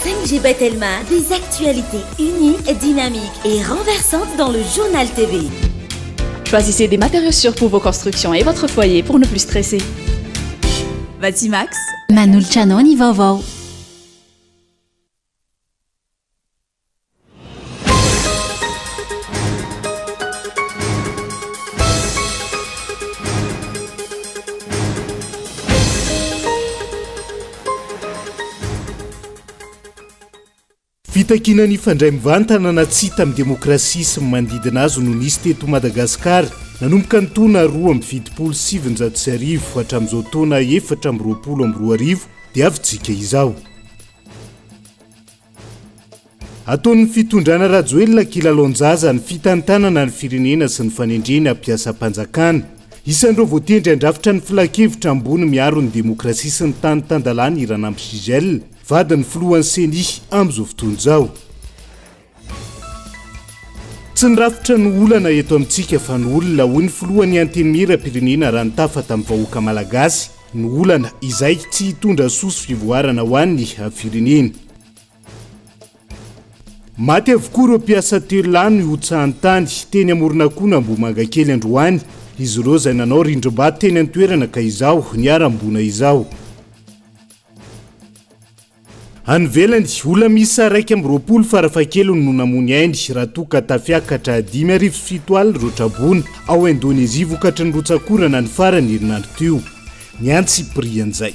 5G by Telma, des actualités uniques, dynamiques et renversantes dans le Journal TV. Choisissez des matériaux sûrs pour vos constructions et votre foyer pour ne plus stresser. Batimax. Manolotra anao ny vaovao. Fitakiana ny hifandray mivantana na tsia tamin'ny demokrasia sy ny manodidina azy no nisy teto Madagasikara nanomboka ny taona 1972 hatramin'izao taona 2024 diavintsika izao. Ataon'ny fitondrana Rajoelina kilalaon-jaza ny fitantanana ny firenena sy ny fanendrena mpiasam-panjakana. Isan'ireo voatendry handrafitra ny filankevitra ambony miaro ny demokrasia sy ny tany tan-dalàna i Ranampy Gisèle, vadin'ny filohan'ny Ceni amin'izao fotoana izao. Tsy ny rafitra no olana eto amintsika fa ny olona, hoy ny filohan'ny Antenimierampirenena raha nitafa tamin'ny vahoaka malagasy. Ny olana izay tsy hitondra soa sy fivoarana ho an'ny firenena. Maty avokoa ireo mpiasa telo lahy nihotsahan'ny tany teny Amoronakona Ambohimangakely androany. Izy ireo izay nanao rindrim-bato teny an-toerana ka izao niharam-boina izao. Any ivelany, olona miisa 21 farafahakeliny no namoy ny ainy raha toa ka tafiakatra 7700 ireo traboina ao Indonezia vokatry ny rotsak'orana ny faran'ny herinandro teo. Ny antsipirian'izay.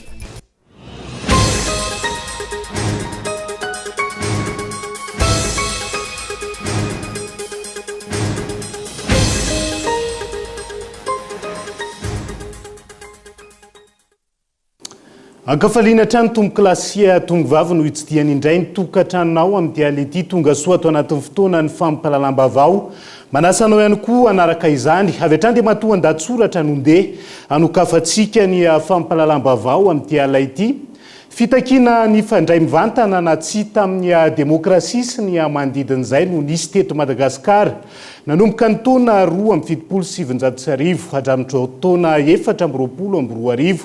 Ankafaliana hatrany tompoko lahy sy tompovavy no hitsidihany indray ny tokantranonao amin'ity alina ity. Tonga soa ato anatin'ny fotoanan'ny fampahalalam-baovao. Manasa anao ihany koa hanaraka izany. Avy hatrany dia matoa an-dahatsoratra no ndeha hanokafantsika ny fampahalalam-baovao amin'ity alina ity. Fitakiana nifandray mivantana na tsia tamin'ny demokrasia sy ny manodidin'izay no nisy teto Madagasikara nanomboka ny taona 1972 hatramin'izao taona 2024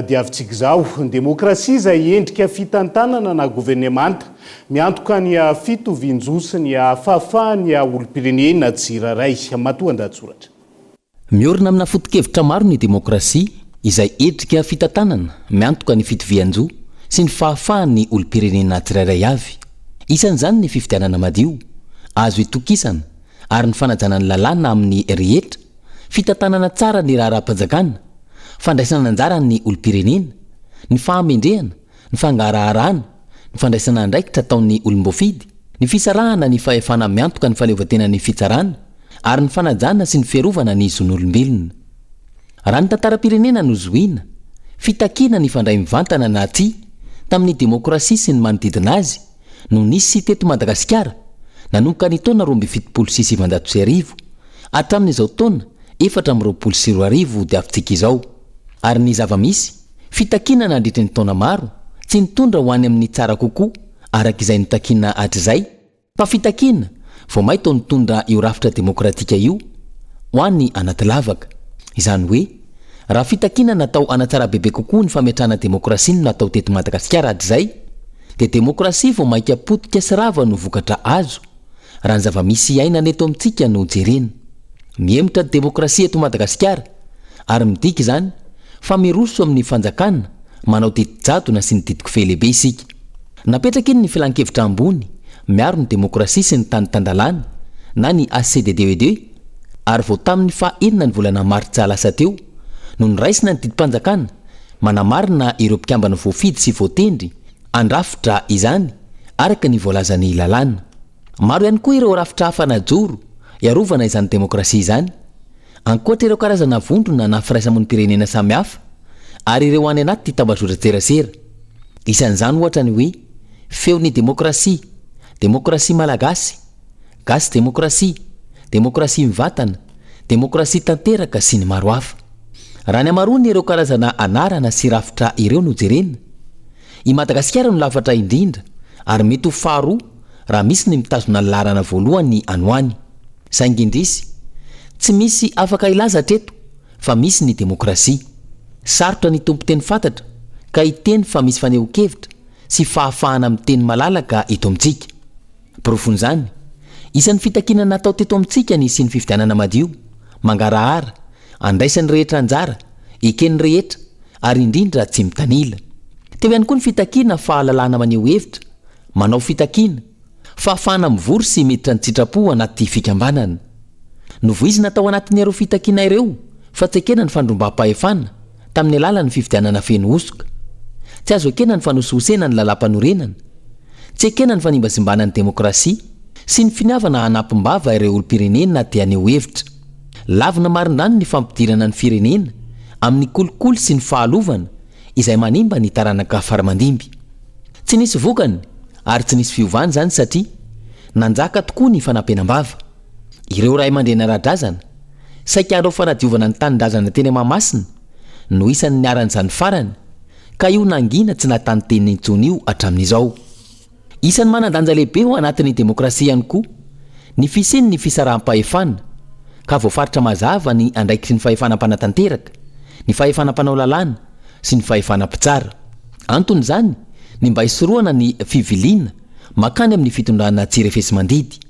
diavintsika izao. Ny demokrasia izay endrika fitantanana na governemanta miantoka ny fitovian-jo sy ny fahafahan'ny olom-pirenena tsirairay. Matoandahatsoratra. Miorina amina foto-kevitra maro ny demokrasia, izay endrika fitantanana miantoka ny fitovian-jo sy ny fahafahan'ny olom-pirenena tsirairay avy. Isan'izany ny fifidianana madio, azo itokisana, ary ny fanajana ny lalàna amin'ny rehetra, fitantanana tsara ny raharaham-panjakana, fandraisana anjara ny olom-pirenena, ny fahamendrehana, ny fangaraharana, ny fandraisana andraikitra ataon'ny olom-boafidy, ny fisarahana ny fahefana miantoka ny fahaleovantenan'ny fitsarana, ary ny fanajana sy ny fiarovana ny zon'olombelona. Raha ny tantaram-pirenena no zohiana, fitakiana nifandray mivantana na tsia tamin'ny demokrasia sy ny manodidina azy no nisy teto Madagasikara nanomboka ny taona 1972 hatramin'izao taona 2024 diavintsika izao. Ary ny zava-misy, fitakiana nandritry ny taona maro, tsy nitondra ho any amin'ny tsara kokoa araka izay notakiana hatrizay, fa fitakiana vao may toa nitondra io rafitra demokratika io ho any anaty lavaka. Izany hoe, raha fitakiana natao hanatsara bebe kokoa ny fametrahana demokrasia no natao teto Madagasikara hatrizay, dia demokrasia vao mainka potika sy rava no vokatra azo, raha ny zava-misy iainana eto amintsika no jerena. Mihemotra ny demokrasia eto Madagasikara ary midika izany fa miroso amin'ny fanjakana manao didy jadona sy ny didikofehy lehibe isika. Napetraka iny ny filankevitra ambony miaro ny demokrasia sy ny tany tan-dalàna na ny HCDDED ary vao tamin'ny faha enina ny volana martsa lasa teo no noraisina ny didim-panjakana manamarina ireo mpikambana voafidy sy voatendry handrafitra izany araka ny voalazan'ny lalàna. Maro ihany koa ireo rafitra hafa najoro hiarovana izany demokrasia izany, ankoatra ireo karazana vondrona na firaisamonim-pirenena samihafa ary ireo any anaty tambazotran-tserasera. Isan'izany ohatra ny hoe Feon'ny Demokrasia, Demokrasia Malagasy, Gasy Demokrasia, Demokrasia Mivantana, Demokrasia Tanteraka sy ny maro hafa. Raha ny hamaroan'ireo karazana anarana sy rafitra ireo no jerena, I Madagasikara no lafatra indrindra ary mety ho faharoa raha misy ny mitazona ny laharana voalohany any ho any. Saingy indrisy, tsy misy afaka hilaza hatreto fa misy ny demokrasia. Sarotra ny hitompo teny fantatra ka hiteny fa misy fanehoan-kevitra. sy fahafahana miteny malalaka eto amintsika. Porofon'izany, isan'ny fitakiana natao teto amintsika ny hisian'ny fifidianana madio, mangarahara, andraisan'ny rehetra anjara, eken'ny rehetra, ary indrindra tsy mitanila. Teo ihany koa ny fitakiana fahalalahana maneho hevitra, manao fitakiana, fahafahana mivory sy miditra an-tsitrapo anaty fikambanana. Novoizina tao anatin'ireo fitakiana ireo fa tsy ekena ny fandrombaham-pahefana tamin'ny alalan'ny fifidianana feno hosoka. Tsy azo ekena ny fanosihosena ny lalàmpanorenana. Tsy ekena ny fanimbazimbana ny demokrasia sy ny finiavana hanampim-bava ireo olom-pirenena te haneho hevitra. Lavina marindrano ny fampidirana ny firenena amin'ny kolikoly sy ny fahalovana izay manimba ny taranaka faramandimby. Tsy nisy vokany ary tsy nisy fiovana izany satria nanjaka tokoa ny fanampenam-bava. Ireo ray aman-dreny ara-drazana, saika hanao fanadiovana ny tanindrazana teny Mahamasina, no isan'ny niharan'izany farany, ka io nangina tsy nahatany-teny intsony io hatramin'izao. Isan'ny manan-danja lehibe ao anatin'ny demokrasia ihany koa ny fisian'ny fisaraham-pahefana, ka voafaritra mazava ny andraikitry ny fahefana mpanatanteraka, ny fahefana mpanao lalàna sy ny fahefana mpitsara. Anton'izany ny mba hisorohana ny fiviliana mankany amin'ny fitondrana tsy refesi-mandidy.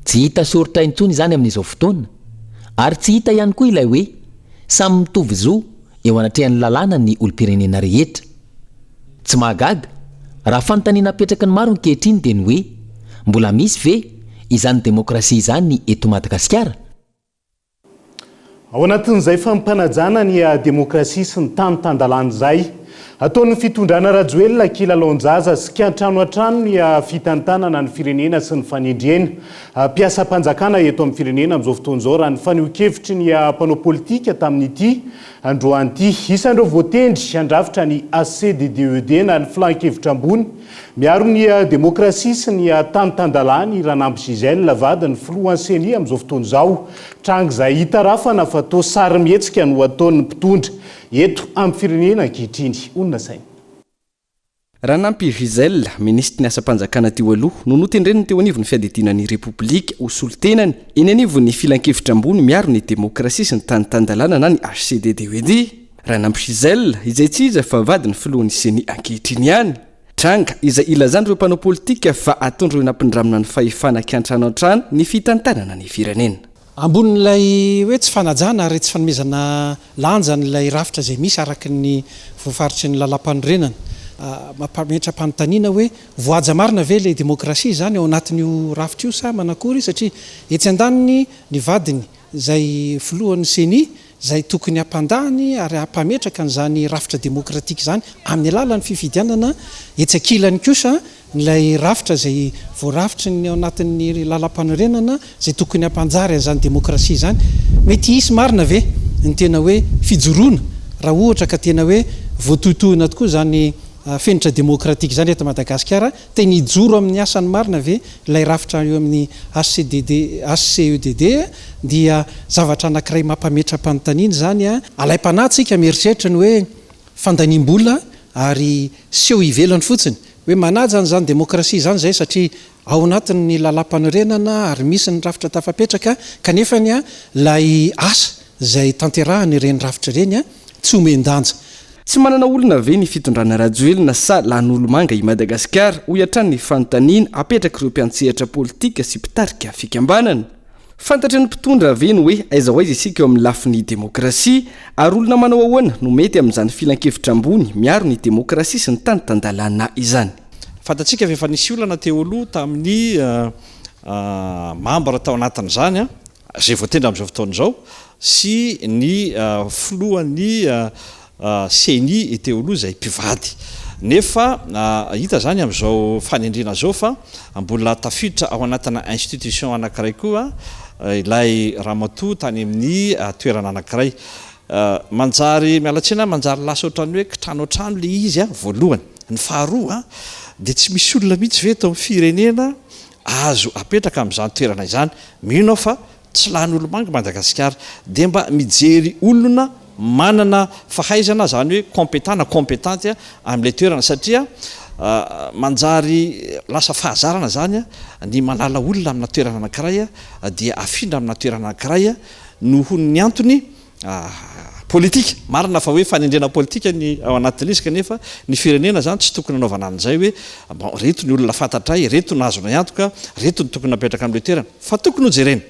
Tsy hita soritra intsony izany amin'izao fotoana, ary tsy hita ihany koa ilay hoe samy mitovy zo eo anatrehan'ny lalàna ny olom-pirenena rehetra. Tsy mahagaga, raha fanontaniana apetraky ny maro ankehitriny dia ny hoe, mbola misy ve izany demokrasia izany eto Madagasikara? Ao anatin'izay fampanajana ny demokrasia sy ny tany tan-dalàna izay, ataon'ny fitondrana Rajoelina kilalaon-jaza sy kiantrano hatrany ny fitantanana ny firenena sy ny fanendrena mpiasam-panjakana eto amin'ny firenena amin'izao fotoana izao raha ny fanehoan-kevitry ny mpanao politika tamin'ity androany ity. Isan'ireo voatendry handrafitra ny HCDDED na ny Filan-kevitra ambony miaro ny demokrasia sy ny tany tan-dalàna i Ranamby Gisèle, vadin'ny filohan'ny Ceni amin'izao fotoana izao. Tranga izay hitarafana fa toa sarimihetsika no ataon'ny mpitondra eto amin'ny firenena ankehitriny, hoy ny nasainy. Ranampy Gisèle, minisitry ny asam-panjakana teo aloha, no notendren'ny teo anivon'ny fiadidiana ny Repoblika ho solontenany eny anivon'ny Filankevitra ambony miaro ny demokrasia sy ny tany tan-dalàna na ny HCDDED. Ranampy Gisèle, izay tsy iza fa vadin'ny filohan'ny Ceni ankehitriny ihany. Tranga izay ilazan'ireo mpanao politika fa ataon'ireo nampindramina ny fahefana kiantrano an-trano ny fitantanana ny firenena. Ambonin'ilay hoe tsy fanajana ary tsy fanomezana lanja an'ilay rafitra izay misy araka ny voafaritry ny lalàmpanorenana, mampametra-panontaniana hoe voahaja marina ve ilay demokrasia izany ao anatin'io rafitra io sa manakory satria etsy andaniny ny vadiny izay filohan'ny Ceni izay tokony hampandany ary hampametraka an'izany rafitra demokratika izany amin'ny alalan'ny fifidianana, etsy ankilany kosa ilay rafitra izay voarafitry ny ao anatin'ny lalampanorenana izay tokony hampanjary an'izany demokrasia izany. Mety hisy marina ve ny tena hoe fijoroana raha ohatra ka tena hoe voatohitohina tokoa izany fenitra demokratika izany eto Madagasikara? Tena hijoro amin'ny asany marina ve ilay rafitra eo amin'ny HCDD, HCEDD? Dia zavatra anankiray mampametra-panontaniana izany. Alaim-panahy tsika mieritreritra ny hoe fandaniam-bola ary seho ivelany fotsiny hoe manaja an'izany demokrasia izany izay satria ao anatin'ny lalàmpanorenana ary misy ny rafitra tafapetraka kanefany ilay asa izay tanterahana ireny rafitra ireny tsy omen-danja. Tsy manana olona ve ny fitondrana Rajoelina sa lany olomanga i Madagasikara, hoy hatrany ny fanontaniana apetrak'ireo mpiantsehatra politika sy mpitarika fikambanana. Fantatry ny mpitondra ve ny hoe aiza ho aiza isika eo amin'ny lafiny demokrasia? Ary olona manao ahoana no mety amin'izany filankevitra ambony miaro ny demokrasia sy ny tany tan-dalàna izany? Fantatsika fa efa nisy olana teo aloha tamin'ny mambra tao anatin'izany, izay voatendry amin'izao fotoana izao, sy ny filohan'ny Ceni teo aloha izay mpivady. Nefa hita izany amin'izao fanendrena izao fa mbola tafiditra ao anatina institution anankiray koa ilay ramatoa tany amin'ny toerana anankiray. Manjary, miala tsiny aho, manjary lasa ohatran'ny hoe kitrano an-trano ilay izy voalohany. Ny faharoa dia tsy misy olona mihitsy ve eto amin'ny firenena azo apetraka amin'izany toerana izany? Mino aho fa Tsy lany olomanga Madagasikara. Dia mba mijery olona manana fahaizana, izany hoe compétent na compétente amin'ilay toerana satria manjary lasa fahazarana izany ny manala olona amina toerana anankiray dia afindra amina toerana anankiray noho ny antony. Politika, marina fa hoe fanendrena politika ny ao anatin'ilay izy kanefa ny firenena izany tsy tokony hanaovana an'izay hoe bon ireto ny olona fantatray, ireto no azonay antoka, ireto no tokony napetraka amin'ilay toerana. Fa tokony hojerena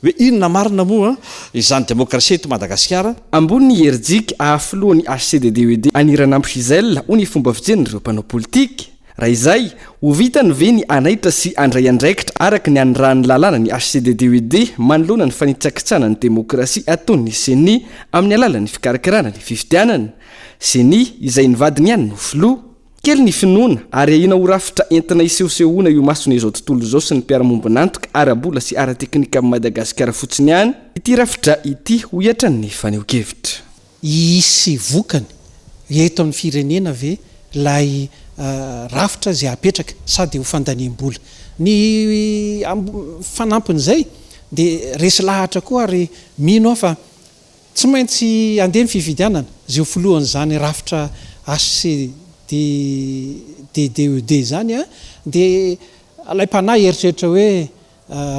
hoe inona marina moa izany demokrasia eto Madagasikara. Ambony ny herijika ahafilohan'ny HCDDED an'i Ranampy Gisèle hoy ny fomba fijerin'ireo mpanao politika. Raha izay, ho vitany ve ny hanaitra sy handray andraikitra araka ny anirahan'ny lalàna ny HCDDED manoloana ny fanitsakitsahana ny demokrasia ataon'ny Ceni amin'ny alalan'ny fikarakarana ny fifidianana? Ceni izay ny vadiny ihany no filoha. Kely ny finoana ary ahiana ho rafitra entina hisehosehoana io mason'izao tontolo izao sy ny mpiara-mombon'antoka ara-bola sy ara-teknika amin'i Madagasikara fotsiny ihany ity rafitra ity, hoy hatrany ny fanehoan-kevitra. Hisy vokany eto amin'ny firenena ve ilay rafitra izay apetraka sa dia ho fandaniam-bola? Ny fanampin'izay dia resy lahatra koa ary mino aho fa tsy maintsy handeha ny fifidianana izay ho filohan'izany rafitra HCDDED izany dia alaim-panahy hieritreritra hoe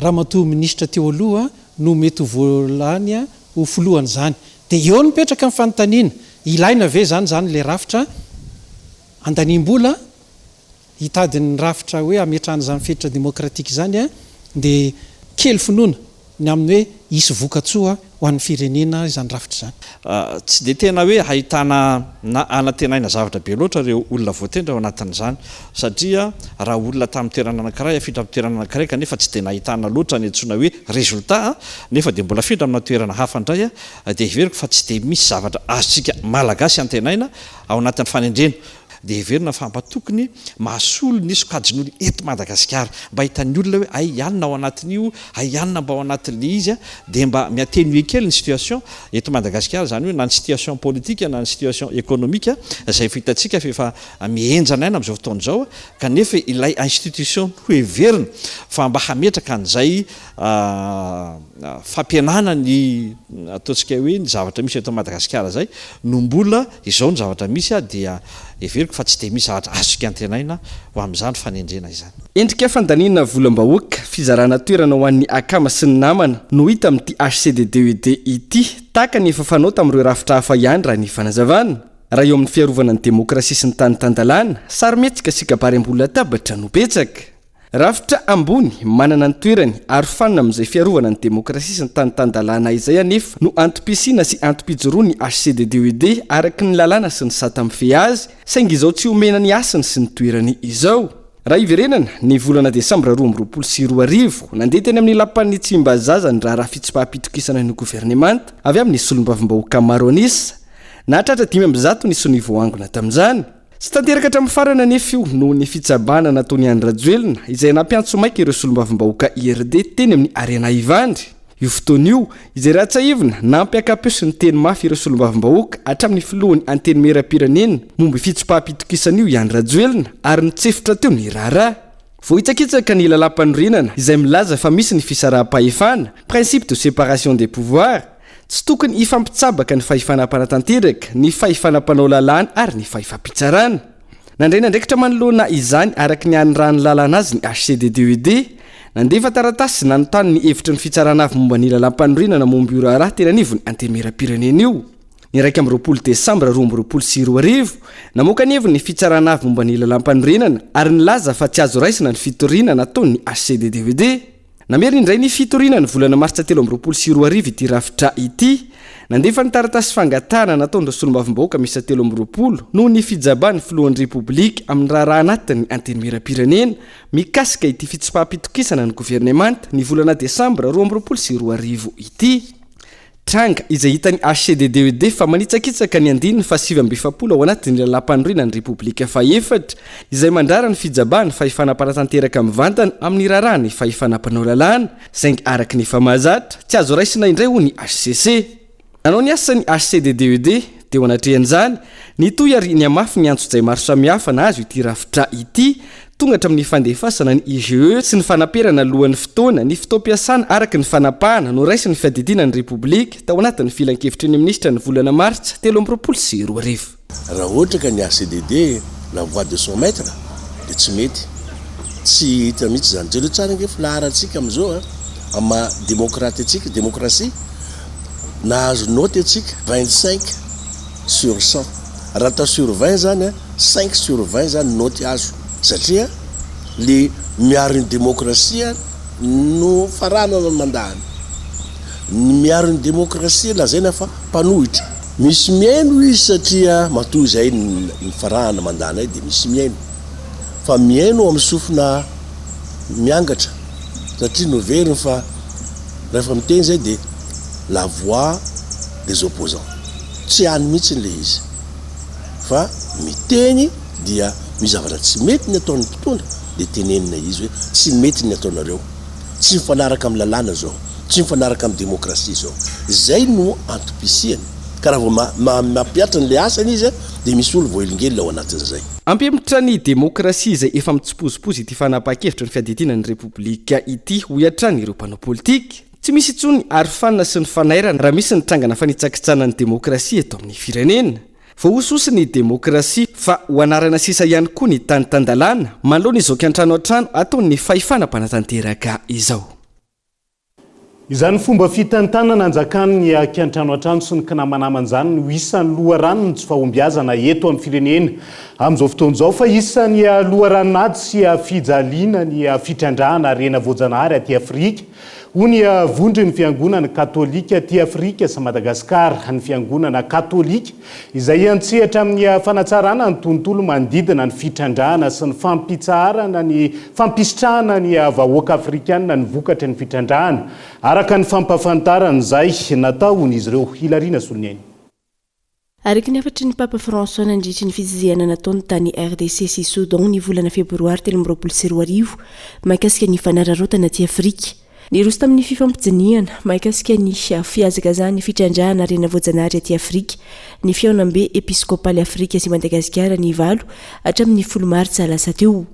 Ramatoa minisitra teo aloha no mety ho voalany ho filohan'izany. Dia eo no mipetraka ny fanontaniana, ilaina ve izany izany ilay rafitra andaniam-bola hitady ny rafitra hoe hametrahana izany fetra demokratika izany dia kely finoana ny amin'ny hoe hisy vokatsoa ho an'ny firenena izany rafitra izany. Tsy dia tena hoe ahitana na anantenaina zavatra be loatra ireo olona voatendry ao anatin'izany satria raha olona tamin'ny toerana anankiray afindra amin'ny toerana anankiray kanefa tsy dia nahitana loatra ny antsoina hoe résultat nefa dia mbola afindra amina toerana hafa indray dia heveriko fa tsy dia misy zavatra azontsika Malagasy antenaina ao anatin'ny fanendrena dia heverina fa mba tokony mahasolo ny sokajin'olona eto Madagasikara, mba hitan'ny olona hoe hay ianona ao anatin'io, hay ianona mba ao anatin'ilay izy, dia mba mi-atténuer kely ny situation eto Madagasikara, izany hoe na ny situation politique na ny situation économique izay efa hitantsika fa efa mihenjana aina amin'izao fotoana izao, kanefa ilay institution noheverina fa mba hametraka an'izay fampihenana ny ataontsika hoe ny zavatra misy eto Madagasikara izay no mbola izao ny zavatra misy dia heveriko fa tsy dia misy zavatra azontsika antenaina ho amin'izany fanendrena izany. Endrika fandaniana volam-bahoaka, fizarana toerana ho an'ny akama sy ny namana no hita amin'ity HCDDED ity, tahaka ny efa fanao tamin'ireo rafitra hafa ihany raha ny fanazavana. Raha eo amin'ny fiarovana ny demokrasia sy ny tany tan-dalàna, sarimihetsika sy kabary ambony latabatra no betsaka. Rafitra ambony, manana ny toerany, arofanina amin'izay fiarovana ny demokrasia sy ny tany tan-dalàna izay anefa no antom-pisiana sy antom-pijoroan'ny HCDDED araka ny lalàna sy ny sata mifehy azy, saingy izao tsy omena ny hasiny sy ny toerany izao. Raha hiverenana, ny volana desambra 2022, nandeha teny amin'ny lapan'ny Tsimbazaza ny raharaha fitsipaham-pitokisana ny governemanta avy amin'ny solombavambahoaka maro an'isa. Nahatratra 105 ny sonia voaangona tamin'izany. Tsy tanteraka hatramin'ny farany anefa io noho ny fitsabahana nataon'i Andry Rajoelina izay nampiantso maika ireo solombavambahoaka IRD teny amin'ny Arena Ivandry. Io fotoana io, izay raha tsiahivina, nampiaka-peo sy niteny mafy ireo solombavambahoaka hatramin'ny filohan'ny Antenimierampirenena momba io fitsipaham-pitokisana io i Andry Rajoelina ary nitsefotra teo ny raharaha. Voahitsakitsaka ny lalàmpanorenana izay milaza fa misy ny fisaraham-pahefana, principe de séparation des pouvoirs, Tsy tokony hifampitsabaka ny fahefana mpanatanteraka, ny fahefana mpanao lalàna ary ny fahefam-pitsarana. Nandray ny andraikitra manoloana izany araka ny anirahan'ny lalàna azy ny HCDDED. Nandefa taratasy nanontany ny hevitry ny fitsarana avy momba ny lalàmpanorenana momba io raharaha teny anivon'ny Antenimierampirenena io. Ny 21 desambra 2022, namoaka ny heviny ny fitsarana avy momba ny lalàmpanorenana ary nilaza fa tsy azo raisina ny fitoriana nataon'ny HCDDED. Namerina indray ny fitoriana ny volana martsa 2023 ity rafitra ity. Nandefa ny taratasy fangatahana nataon'ireo solombavambahoaka miisa 23 noho ny fijabahan'ny filohan'ny Repoblika amin'ny raharaha anatin'ny Antenimierampirenena mikasika ity fitsipaham-pitokisana ny governemanta ny volana desambra 2022 ity. Tranga izay hitan'ny HCDDED fa manitsakitsaka ny andininy faha-49 ao anatin'ny Lalàmpanorenan'ny Repoblika fahefatra izay mandrara ny fijabahan'ny fahefana mpanatanteraka mivantana amin'ny raharahan'ny fahefana mpanao lalàna, saingy araka ny efa mahazatra, tsy azo raisina indray hoy ny hcc. Nanao ny asany ny HCDDED teo anatrehan'izany, nitohy ary nihamafy ny antsojay maro samihafa nahazo ity rafitra ity, Tonga hatramin'ny fandefasana ny IGE sy ny fanaperana alohan'ny fotoana ny fotoam-piasana araka ny fanapahana noraisin'ny Fiadidiana ny Repoblika tao anatin'ny Filankevitry ny Minisitra ny volana martsa 2023. Raha ohatra ka ny HCDD, la voix de son maitre, dia tsy mety. Tsy hita mihitsy izany. Jereo tsara ange filaharantsika amin'izao a, amin'ny maha demokraty antsika, demokrasia. Nahazo naoty antsika 25 sur 100. Raha atao sur 20 zany an, cinq sur 20 zany naoty azo satria le miaro ny demokrasia no faranana ny mandahany. Ny miaro ny demokrasia lazaina fa mpanohitra. Misy mihaino izy satria matoa izay nifarahana mandahanay dia misy mihaino. Fa mihaino amin'ny sofina miangatra satria noveriny fa rehefa miteny izay dia la voix des opposants. Tsy any mihitsy ilay izy fa miteny dia misy zavatra tsy mety ny ataon'ny mpitondra dia tenenina izy hoe tsy mety ny ataonareo, tsy mifanaraka amin'ny lalàna izao, tsy mifanaraka amin'ny demokrasia izao. Izay no antom-pisiany. Ka raha vao mampihatra an'ilay asany izy dia misy olo voahelingelina ao anatin'izay. Hampihemotra ny demokrasia izay efa mitsipozipozy ity fanapahan-kevitry ny fiadidiana ny Repoblika ity, hoy hatrany ireo mpanao politika. Tsy misy intsony arofanina sy ny fanairana raha misy ny trangana fanitsakitsahana ny demokrasia eto amin'ny firenena. Voahosihosy ny demokrasia fa ho anarana sisa ihany koa ny tany tan-dalàna manoloana izao kiantrano an-trano ataon'ny fahefana mpanatanteraka izao. Izany fomba fitantanana anjakan'ny kiantrano an-trano sy ny kinamanamana izany no isan'ny loharanon'ny tsy fahombiazana eto amin'ny firenena amin'izao fotoana izao fa isan'ny loharanon'ady sy fijaliana ny fitrandrahana harena voajanahary aty Afrika Hoy ny Vondron'ny Fiangonana Katolika aty Afrika sy Madagasikara, ny Fiangonana Katolika izay hiantsehatra amin'ny fanatsarana ny tontolo manodidina ny fitrandrahana sy ny fampitsaharana ny fampisitrahana ny vahoaka afrikana ny vokatry ny fitrandrahana, araka ny fampahafantarana izay nataon'izy ireo. Hilariana Soloniaina. Araka ny hafatry ny Papa François nandritry ny fitsidihana nataony tany RDC sy Soudan ny volana febroary 2023 mahakasika ny fanararaotana aty Afrika. Niroso tamin'ny fifampidinihana mahakasika ny fihazakazahan'ny fitrandrahana harena voajanahary aty Afrika ny fihaonambe episkopaly Afrika sy Madagasikara ny valo hatramin'ny folo martsa lasa teo.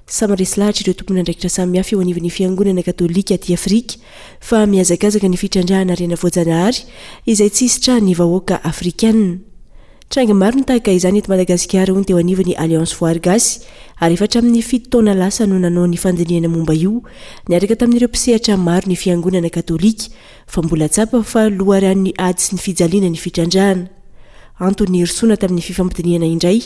Samy resy lahatra ireo tompon'andraikitra samihafa eo anivon'ny Fiangonana Katolika aty Afrika fa mihazakazaka ny fitrandrahana harena voajanahary izay tsy hisitrahan'ny vahoaka afrikana. Tranga maro ny tahaka izany eto Madagasikara hoy ny teo anivon'ny Alliance Voary Gasy ary efa hatramin'ny fito taona lasa no nanao ny fandinihana momba io niaraka tamin'ireo mpisehatra maro ny Fiangonana Katolika fa mbola tsapa fa loharanon'ny ady sy ny fijaliana ny fitrandrahana. Antony nirosoana tamin'ny fifampidinihana indray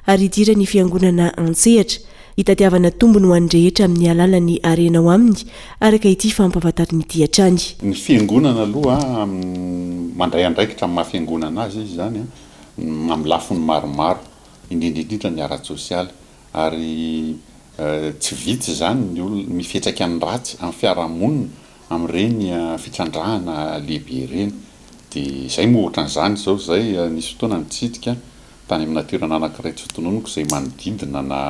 ary hidiran'ny Fiangonana an-tsehatra, hitadiavana tombony ho an'ny rehetra amin'ny alalan'ny harena ao aminy, araka ity fampahafantarina ity hatrany. Ny Fiangonana aloha mandray andraikitra amin'ny maha Fiangonana azy izy izany amin'ny lafiny maromaro, indrindra indrindra ny ara-tsosialy, ary tsy vitsy izany ny olona mifetraika ny ratsy amin'ny fiarahamonina amin'ireny fitrandrahana lehibe ireny, dia izay moa ohatran'izany izao izay nisy fotoana nitsidika tany amina toerana anankiray tsy hotononiko izay manodidina na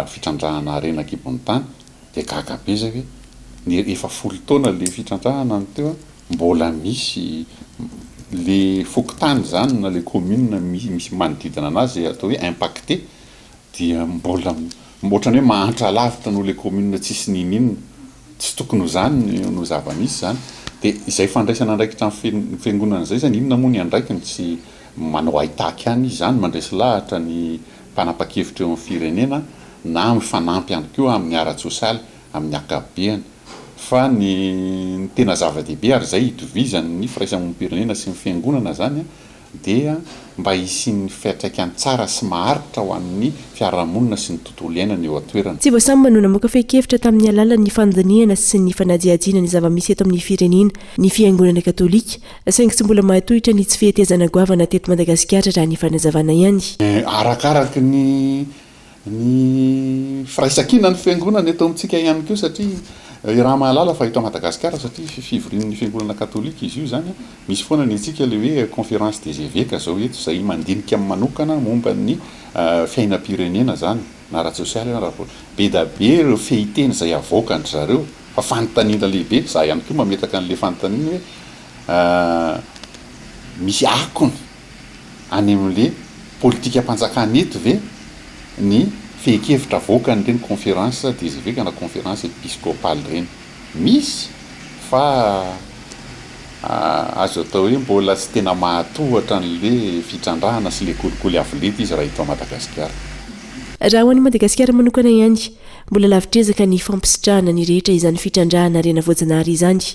fitrandrahana harena an-kibon'ny tany dia gaga be zay hoe ny efa folo taona le fitrandrahana no teo mbola misy le fokontany zany na le commune misy manodidina anazy zay atao hoe impacté dia mbola ohatran'ny hoe mahantra lavitra noho le commune tsisy ninininona Tsy tokony ho izany no zava-misy izany. Dia izay fandraisana andraikitra amin'ny fiangonana izay izany, inona moa ny andraikiny? Tsy manao haitaky ihany izy izany, mandresy lahatra ny mpanapa-kevitra eo amin'ny firenena na mifanampy ihany koa amin'ny ara-tsosialy amin'ny ankapobeany. Fa ny ny tena zava-dehibe ary izay itovizan'ny firaisamonim-pirenena sy ny fiangonana izany dia mba hisian'ny fiantraikany tsara sy maharitra ho an'ny fiarahamonina sy ny tontolo iainana eo an-toerana. Tsy vao sambany no namoaka fehin-kevitra tamin'ny alalan'ny fandinihana sy ny fanadihadiana ny zava-misy eto amin'ny firenena ny Fiangonana Katolika, saingy tsy mbola mahatohitra ny tsy fihetezana goavana teto Madagasikara raha ny fanazavana ihany. Arakaraky ny Ny firaisankina ny fiangonana eto amintsika ihany koa satria iaraha mahalala fa eto Madagasikara satria fivorian'ny fiangonana katolika izy io izany, misy foana ny antsika ilay hoe conférence des évêques izao eto izay mandinika manokana momba ny fiainam-pirenena izany na ara-tsosialy na ara-politika. Be da be ireo fehiteny izay avoakan-dry zareo fa fanontaniana lehibe, izaho ihany koa mametraka an'ilay fanontaniana hoe misy akony any amin'le politikam-panjakana eto ve ny fehin-kevitra avoakan'ireny conférence des évêques na conférence épiscopale ireny? Misy fa azo atao hoe mbola tsy tena mahatohatra an'le fitrandrahana sy le kolikoly avo lenta izy raha eto Madagasikara. Raha ho an'i Madagasikara manokana ihany, mbola lavitr'ezaka ny fampisitrahana ny rehetra izany fitrandrahana harena voajanahary izany.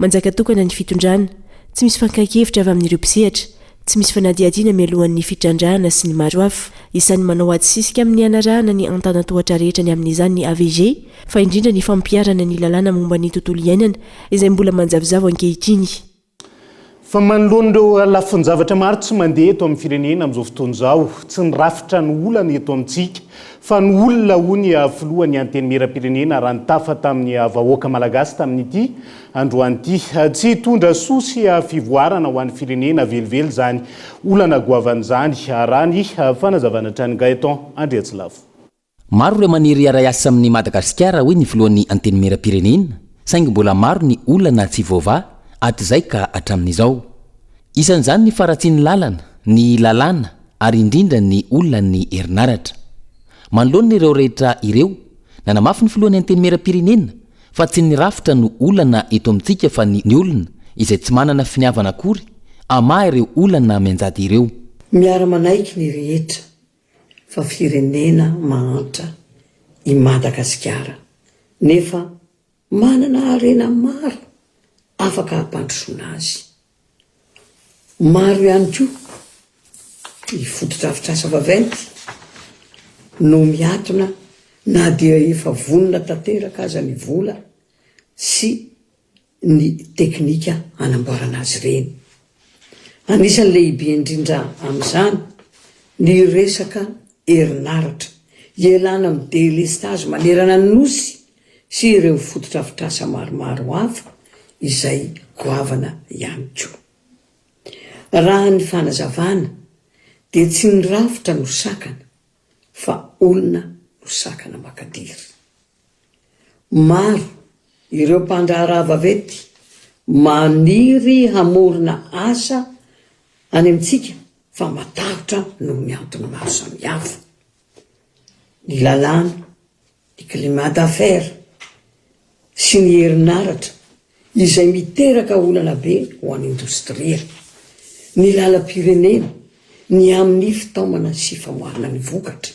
Manjaka tokana ny fitondrana. Tsy misy fankahan-kevitra avy amin'ireo mpisehatra, tsy misy fanadihadiana mialohan'ny fitrandrahana sy ny maro hafa. Isan'ny manao ady sisika amin'ny hanarahana ny antanan-tohatra rehetra ny amin'izany ny AVG, fa indrindra ny fampiharana ny lalàna momba ny tontolo iainana izay mbola manjavozavo ankehitriny. Fa manoloana ireo lafin-javatra maro tsy mandeha eto amin'ny firenena amin'izao fotoana izao, tsy ny rafitra no olana eto amintsika fa ny olona hoy ny filohan'ny Antenimierampirenena raha nitafa tamin'ny vahoaka malagasy tamin'ity androany ity. Tsy hitondra soa sy fivoarana ho an'ny firenena velively izany olana goavana izany, raha ny fanazavana hatrany Gaëtan Andriatsilavo. Maro ireo maniry hiara-hiasa amin'i Madagasikara, hoy ny filohan'ny Antenimierampirenena, saingy mbola maro ny olana tsy voavaha hatrizay ka hatramin'izao. Isan'izany ny faharatsian'ny lalana, ny lalàna ary indrindra ny olan'ny herinaratra. Manoloana ireo rehetra ireo, nanamafy ny filohan'ny Antenimierampirenena fa tsy ny rafitra no olana eto amintsika fa ny olona izay tsy manana finiavana akory hamaha ireo olana mianjady ireo. Miara-manaiky ny rehetra fa firenena mahantra i Madagasikara nefa manana harena maro afaka hampandrosoana azy. Maro ihany koa ny fotodrafitrasa vaventy no miatona na dia efa vonona tanteraka aza ny vola sy ny teknika hanamboarana azy ireny. Anisan'ny lehibe indrindra amin'izany ny resaka herinaratra, hialana amin'ny delestazy manerana ny Nosy sy ireo fotodrafitrasa maromaro hafa izay goavana ihany koa. Raha ny fanazavana dia tsy ny rafitra no sakana fa olona no sakana makadiry. Maro ireo mpandraharaha vaventy maniry hamorona asa any amintsika fa matahotra noho ny antony maro samihafa. Ny lalàna, ny climat d'affaires sy ny herinaratra izay miteraka olana be ho an'ny indostria, ny lalam-pirenena, ny amin'ny fitaomana sy famoahana ny vokatra.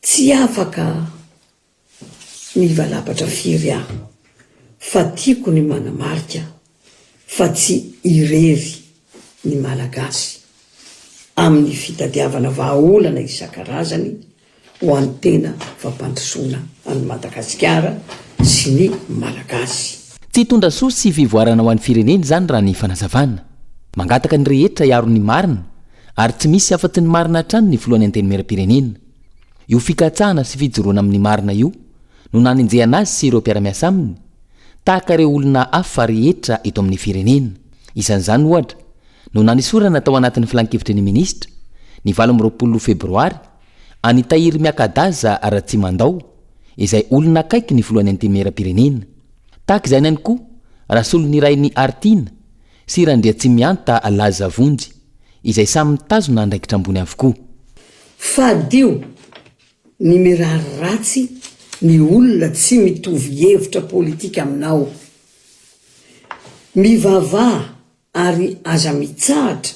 Tsy afaka mivalapatra firy aho fa tiako ny manamarika fa tsy irery ny Malagasy amin'ny fitadiavana vahaolana isan-karazany ho an'ny tena fampandrosoana an'i Madagasikara sy ny Malagasy. Tsy hitondra soa sy fivoarana ho an'ny firenena izany raha ny fanazavana. Mangataka ny rehetra hiaro ny marina ary tsy misy afa-tsy ny marina hatrany ny filohan'ny Antenimierampirenena. Io fikatsahana sy fijoroana amin'ny marina io no nanenjehana azy sy ireo mpiara-miasa aminy, tahaka ireo olona hafa rehetra eto amin'ny firenena. Isan'izany, ohatra, no nanesorana tao anatin'ny filankevitry ny minisitra, ny 28 febroary, an'i Tahiry Miakadaza Ratsimandao, izay olona akaiky ny filohan'ny Antenimierampirenena. Tahaka izany ihany koa, Rasolonirainy Haritiana, sy Randriatsimianta Laza Vonjy, izay samy mitazona andraikitra ambony avokoa. Fadio ny mirary ratsy ny olona tsy mitovy hevitra politika aminao. Mivavaha ary aza mitsahatra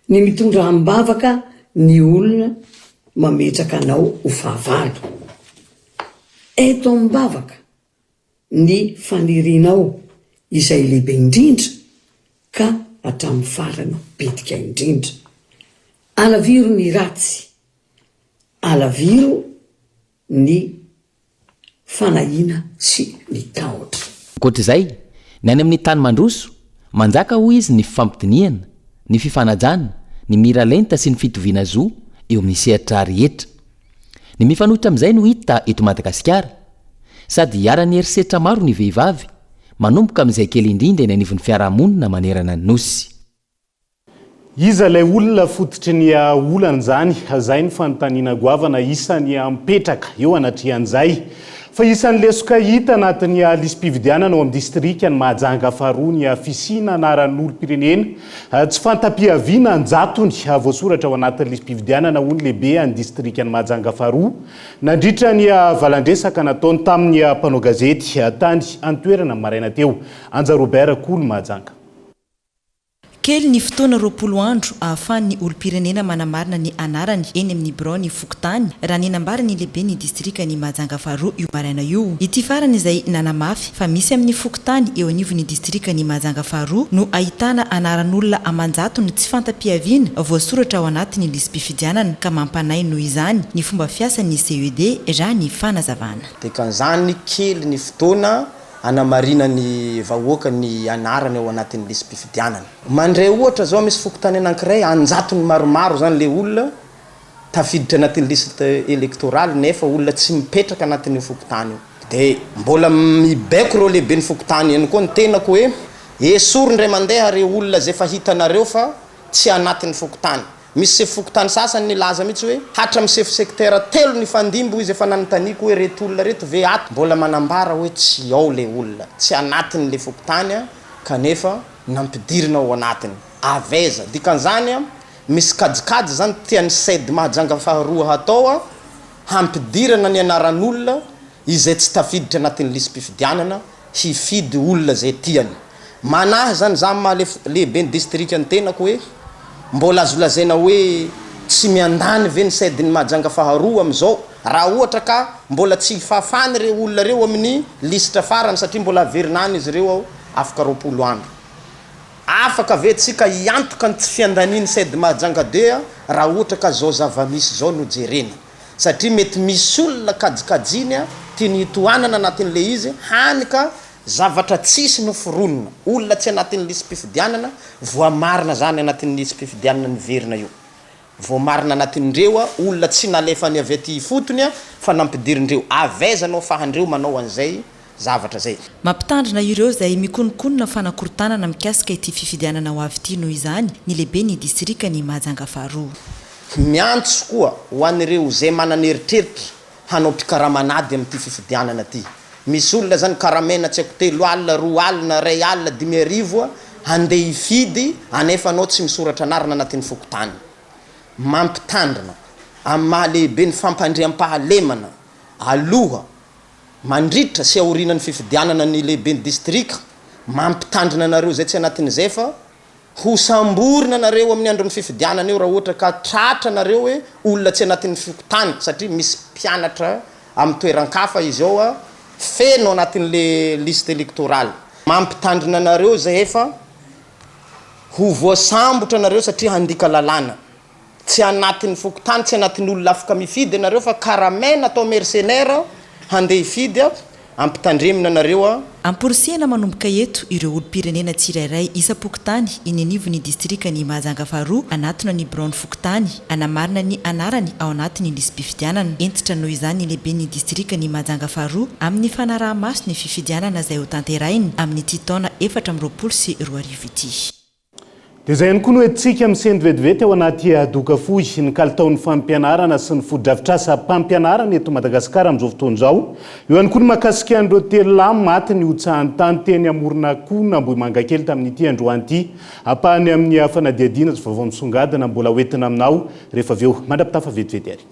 ny mitondra am-bavaka ny olona mametraka anao ho fahavalo. Ento am-bavaka ny fanirianao izay lehibe indrindra ka hatramin'ny farany bitika indrindra. Alaviro ny ratsy, alaviro ny fanahiana sy ny tahotra. Ankoatra izay, ny any amin'ny tany mandroso, manjaka hoy izy ny fifampidinihana, ny fifanajana, ny miralenta sy ny fitoviana zo eo amin'ny sehatra rehetra. Ny mifanohitra amin'izay no hita eto Madagasikara. Sady iharan'ny herisetra maro ny vehivavy, manomboka amin'izay kely indrindra eny anivon'ny fiarahamonina manerana ny Nosy. Iza ilay olona fototry ny olana izany? Izay no fanontaniana goavana isan'ny mipetraka eo anatrehan'izay. Fa isan'ny lesoka hita anatin'ny lisi-pifidianana ao amin'ny distrikan'i Mahajanga faharoa ny fisiana anaran'olom-pirenena tsy fanta-piaviana an-jatony voasoratra ao anatin'ny lisi-pifidianana, hoy ny lehibean'ny distrikan'i Mahajanga faharoa nandritra ny valan-dresaka nataony tamin'ny mpanao gazety tany an-toerana ny maraina teo. Anja Robert Kolo, Mahajanga. Kely ny fotoana 20 andro ahafahan'ny olom-pirenena manamarina ny anarany eny amin'ny biraon'ny fokontany, raha ny nambaran'ny lehiben'ny distrikan'i Mahajanga faharoa io maraina io. Ity farany izay nanamafy fa misy amin'ny fokontany eo anivon'ny distrikan'i Mahajanga faharoa no ahitana anaran'olona aman-jatony tsy fanta-piaviana voasoratra ao anatin'ny lisi-pifidianana ka mampanahy noho izany ny fomba fiasan'ny CED raha ny fanazavana. Dikan'izany kely ny fotoana hanamarinan'ny vahoaka ny anarany ao anatin'ny lisi-pifidianana. Mandray ohatra zao misy fokontany anankiray an-jatony maromaro zany le olona tafiditra anatin'ny liste électorale nefa olona tsy mipetraka anatin'io fokontany io. Dia mbola mibaiko ireo lehiben'ny fokontany ihany koa ny tenako hoe esory indray mandeha ireo olona izay efa hitanareo fa tsy anatin'ny fokontany. Misy sefo fokontany sasany nilaza mihitsy hoe hatramin'ny sefo secteur telo nifandimby hoy izy efa nanontaniako hoe reto olona reto ve ato? Mbola manambara hoe tsy ao le olona, tsy anatin'le fokontany kanefa nampidirina ao anatiny. Avy aiza? Dikan'izany misy kajikajy zany tian'ny Ced Mahajanga faharoa hatao hampidirana ny anaran'olona izay tsy tafiditra anatin'ny lisi-pifidianana hifidy olona izay tiany. Manahy zany za maha lehiben'ny distrika ny tenako hoe mbola azo lazaina hoe tsy miandany ve ny Ced-n'i Mahajanga faharoa amin'izao raha ohatra ka mbola tsy hifafany ireo olona ireo amin'ny lisitra farany satria mbola haverina any izy ireo afaka 20 andro. Afaka ve tsika hiantoka ny tsy fiandanian'ny Ced Mahajanga deux raha ohatra ka zao zava-misy zao no jerena? Satria mety misy olona kajikajiny tiany hitohanana anatin'le izy hany ka zavatra tsisy no foronina, olona tsy anatin'ny lisi-pifidianana, voamarina zany anatin'ny lisi-pifidianana niverina io. Voamarina anatin'ireo olona tsy nalefany avy aty ifotony fa nampidirindreo. Avy aiza no afahandreo manao an'izay zavatra zay? Mampitandrina ireo izay mikononkonona fanakorontanana mikasika ity fifidianana ho avy ity noho izany ny lehiben'ny distrikan'i Mahajanga faharoa. Miantso koa ho an'ireo izay manana eritreritra hanao mpikaraman'ady amin'ity fifidianana ity. Misy olona zany karamaina tsy haiko 30, 20, 1000, 5000 handeha hifidy anefa anao tsy misoratra anarana anatin'ny fokontany. Mampitandrina amin'ny maha lehibe ny fampandriampahalemana aloha, mandritra sy aorianan'ny fifidianana ny lehiben'ny distrika, mampitandrina anareo izay tsy anatin'izay fa Ho samborina nareo amin'ny andron'ny fifidianana eo raha ohatra ka tratra nareo hoe olona tsy anatin'ny fokontany satria misy mpianatra amin'ny toeran-kafa izy ao a, feno anatin'le liste électorale. Mampitandrina anareo zahay fa ho voasambotra nareo satria handika lalàna. Tsy anatin'ny fokontany, tsy anatin'ny olona afaka mifidy ianareo fa karamaina atao mercenaire handeha hifidy a, ampitandremina anareo a. Amporisihana manomboka eto ireo olom-pirenena tsirairay isam-pokontany eny anivon'ny distrikan'i Mahajanga faharoa hanatona ny biraon'ny fokontany hanamarina ny anarany ao anatin'ny lisi-pifidianana. Hentitra noho izany ny lehiben'ny distrikan'i Mahajanga faharoa amin'ny fanaraha-maso ny fifidianana izay hotanterahina amin'ity taona 2024 ity. Dia izay ihany koa no entintsika misento vetivety ao anaty doka fohy ny kalitaon'ny fampianarana sy ny fotodrafitrasam-pampianarana eto Madagasikara amin'izao fotoana izao. Eo ihany koa ny mahakasika an'ireo telo lahy maty nihotsahan'ny tany teny Amoronakona Ambohimangakely tamin'ity androany ity. Ampahany amin'ny fanadihadiana sy vaovao misongadina mbola hoentina aminao rehefa avy eo. Mandra-pitafa vetivety ary.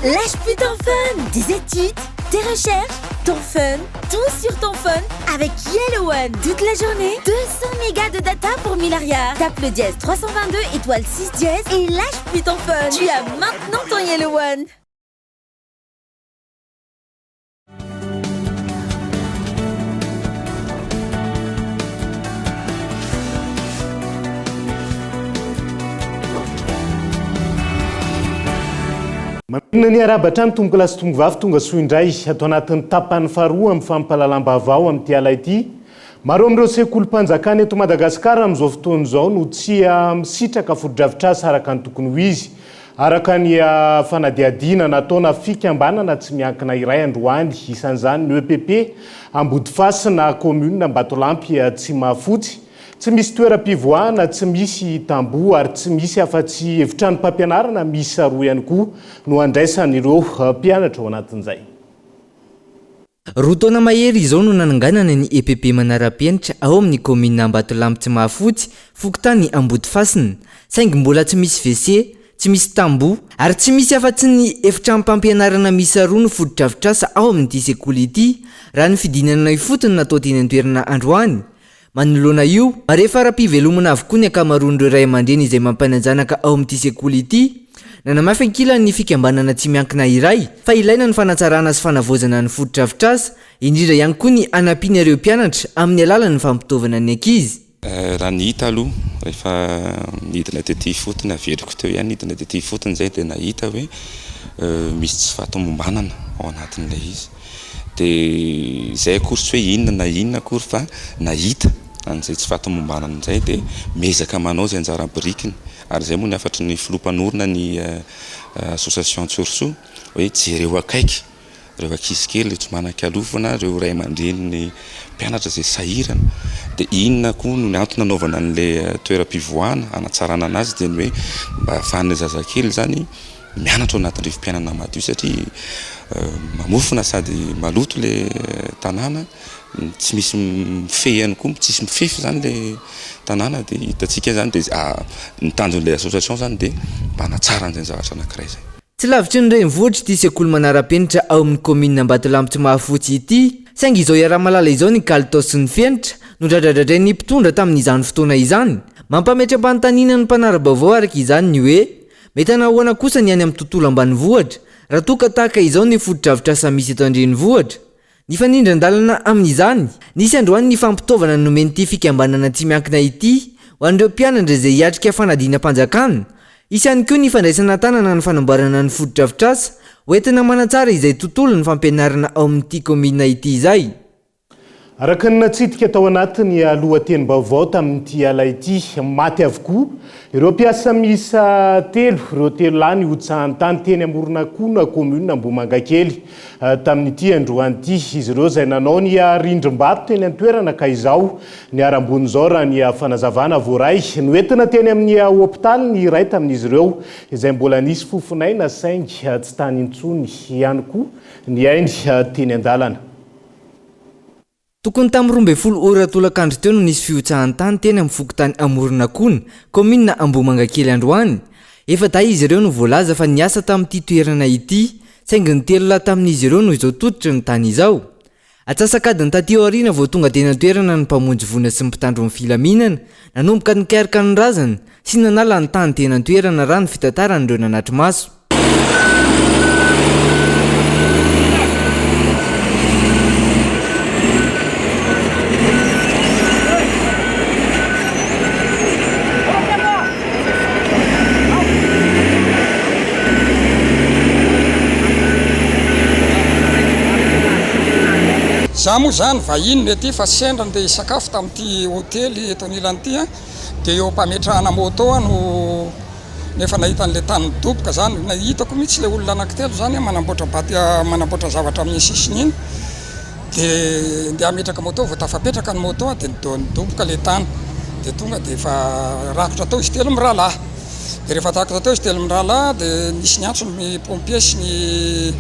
Lâche plus ton phone, tes études, tes recherches, ton fun, tout sur ton phone avec Yellow One. Toute la journée, 200 mégas de data pour 1000 arrière. Tape le dièse 322 étoile 6 dièse et lâche plus ton phone. Tu as maintenant ton Yellow One. Mamerina ny arahaba hatrany tompokolahy sy tompokovavy tonga soa indray ato anatin'ny tapany faharoa amin'ny fampahalalam-baovao amin'ity ala ity. Maro amin'ireo sekolim-panjakana eto Madagasikara amin'izao fotoana izao no tsy misitraka fotodrafitrasa araka ny tokony ho izy. Araka ny fanadihadiana nataona fikambanana tsy miankina iray androany, isan'izany ny EPP Ambodifasina, kaominina Ambatolampy Tsimahafotsy, tsy misy toeram-pivoahana, tsy misy tamboho ary tsy misy afa-tsy efitranom-pampianarana miisa roa ihany koa no andraisan'ireo mpianatra ao anatin'izay. Roa taona mahery izao no nananganana ny EPP Manara-penitra ao amin'ny kaominina Ambatolampy Tsimahafotsy, fokontany Ambodifasina. Saingy mbola tsy misy WC. tsy misy tamboho ary tsy misy afa-tsy ny efitranom-pampianarana miisa roa no fotodrafitrasa ao amin'ity sekoly ity, raha ny fidinana ifotony natao teny an-toerana androany. Manoloana io, marefo ara-pivelomana avokoa ny ankamaroan'ireo ray aman-dreny izay mampiana-janaka ao amin'ity sekoly ity. Nanamafy ankilany ny fikambanana tsy miankina iray fa ilaina ny fanatsarana sy fanavaozana ny fotodrafitrasa, indrindra ihany koa ny hanampiana ireo mpianatra amin'ny alalan'ny fampitaovana ny ankizy. Raha ny hita aloha, rehefa nidina tety ifotony, averiko teo ihany, nidina tety ifotony izay dia nahita hoe misy tsy fahatomombanana ao anatin'ilay izy. Dia izay akory tsy hoe inona na inona akory fa nahita an'izay tsy fahatomombanana izay dia miezaka manao izay anjara birikiny. Ary izay moa ny hafatry ny filoha mpanorina ny association Tsorisoa hoe jereo akaiky ireo ankizy kely, ireo tsy manan-kialofana, ireo ray aman-drenin'ny mpianatra izay sahirana. Dia inona koa no antony nanaovana an'ilay toeram-pivoahana hanatsarana an'azy dia ny hoe mba ahafahan'ilay zazakely izany mianatra ao anatin'ny rivo-piainana madio satria mamofona sady maloto ilay tanàna, tsy misy mifehy ihany koa, tsisy mifefy izany ilay tanàna dia hitantsika izany dia ny tanjon'ilay association izany dia mba hanatsara an'izay zavatra anankiray izay. Tsy lavitry ny renivohitra ity sekoly manara-penitra ao amin'ny kaominina Ambatolampy Tsimahafotsy ity, saingy izao iaraha-mahalala izao ny kalitao sy ny fenitra nodradradradrain'ny mpitondra tamin'izany fotoana izany. Mampametra-panontaniana ny mpanara-baovao araka izany ny hoe, mety hanahoana kosa ny any amin'ny tontolo ambanivohitra raha toa ka tahaka izao ny fotodrafitrasa misy eto an-drenivohitra? Nifanindran-dalana amin'izany, nisy androany ny fampitaovana nomen'ity fikambanana tsy miankina ity ho an'ireo mpianatra izay hiatrika fanadinam-panjakana. Hisy ihany koa ny fandraisana an-tanana ny fanamboarana ny fotodrafitrasa hoentina manatsara izay tontolon'ny fampianarana ao amin'ity kaominina ity izay. Araka ny natsidika tao anatin'ny lohatenim-baovao tamin'ity ala ity, maty avokoa ireo mpiasa miisa telo, ireo telo lahy nihotsahan-tany teny Amoronakona, kaominina Ambohimangakely, tamin'ity androany ity. Izy ireo izay nanao ny rindrim-bato teny an-toerana ka izao niharam-boina izao raha ny fanazavana voaray. Noentina teny amin'ny hopitaly ny iray tamin'izy ireo izay mbola nisy fofon'aina saingy tsy tany intsony ihany koa ny ainy teny an-dalana. Tokony tamin'ny 12 ora tolakandro teo no nisy fihotsahan-tany teny amin'ny fokontany Amoronakona, kaominina Ambohimangakely androany. Efa-dahy izy ireo no voalaza fa niasa tamin'ity toerana ity, saingy ny telo lahy tamin'izy ireo no izao tototry ny tany izao. Atsasak'adiny taty aoriana vao tonga teny an-toerana ny mpamonjy voina sy ny mpitandro ny filaminana, nanomboka nikaroka ny razana sy nanala ny tany teny an-toerana raha ny fitantaran'ireo nanatri-maso. Za moa zany vahiny no ety fa sendra ndeha hisakafo tamin'ity hotely eto anilany ity an, dia eo am-pametrahana moto aho no Nefa nahita an'ilay tany midoboka zany, hitako mihitsy ilay olona anankitelo zany manamboatra baty manamboatra zavatra amin'ny sisiny iny, de ndeha hametraka moto, vao tafapetraka ny moto de nidoboka ilay tany, de tonga de efa rakotra tao izy telo mirahalahy, de rehefa rakotra teo izy telo mirahalahy de nisy niantso ny pompier sy ny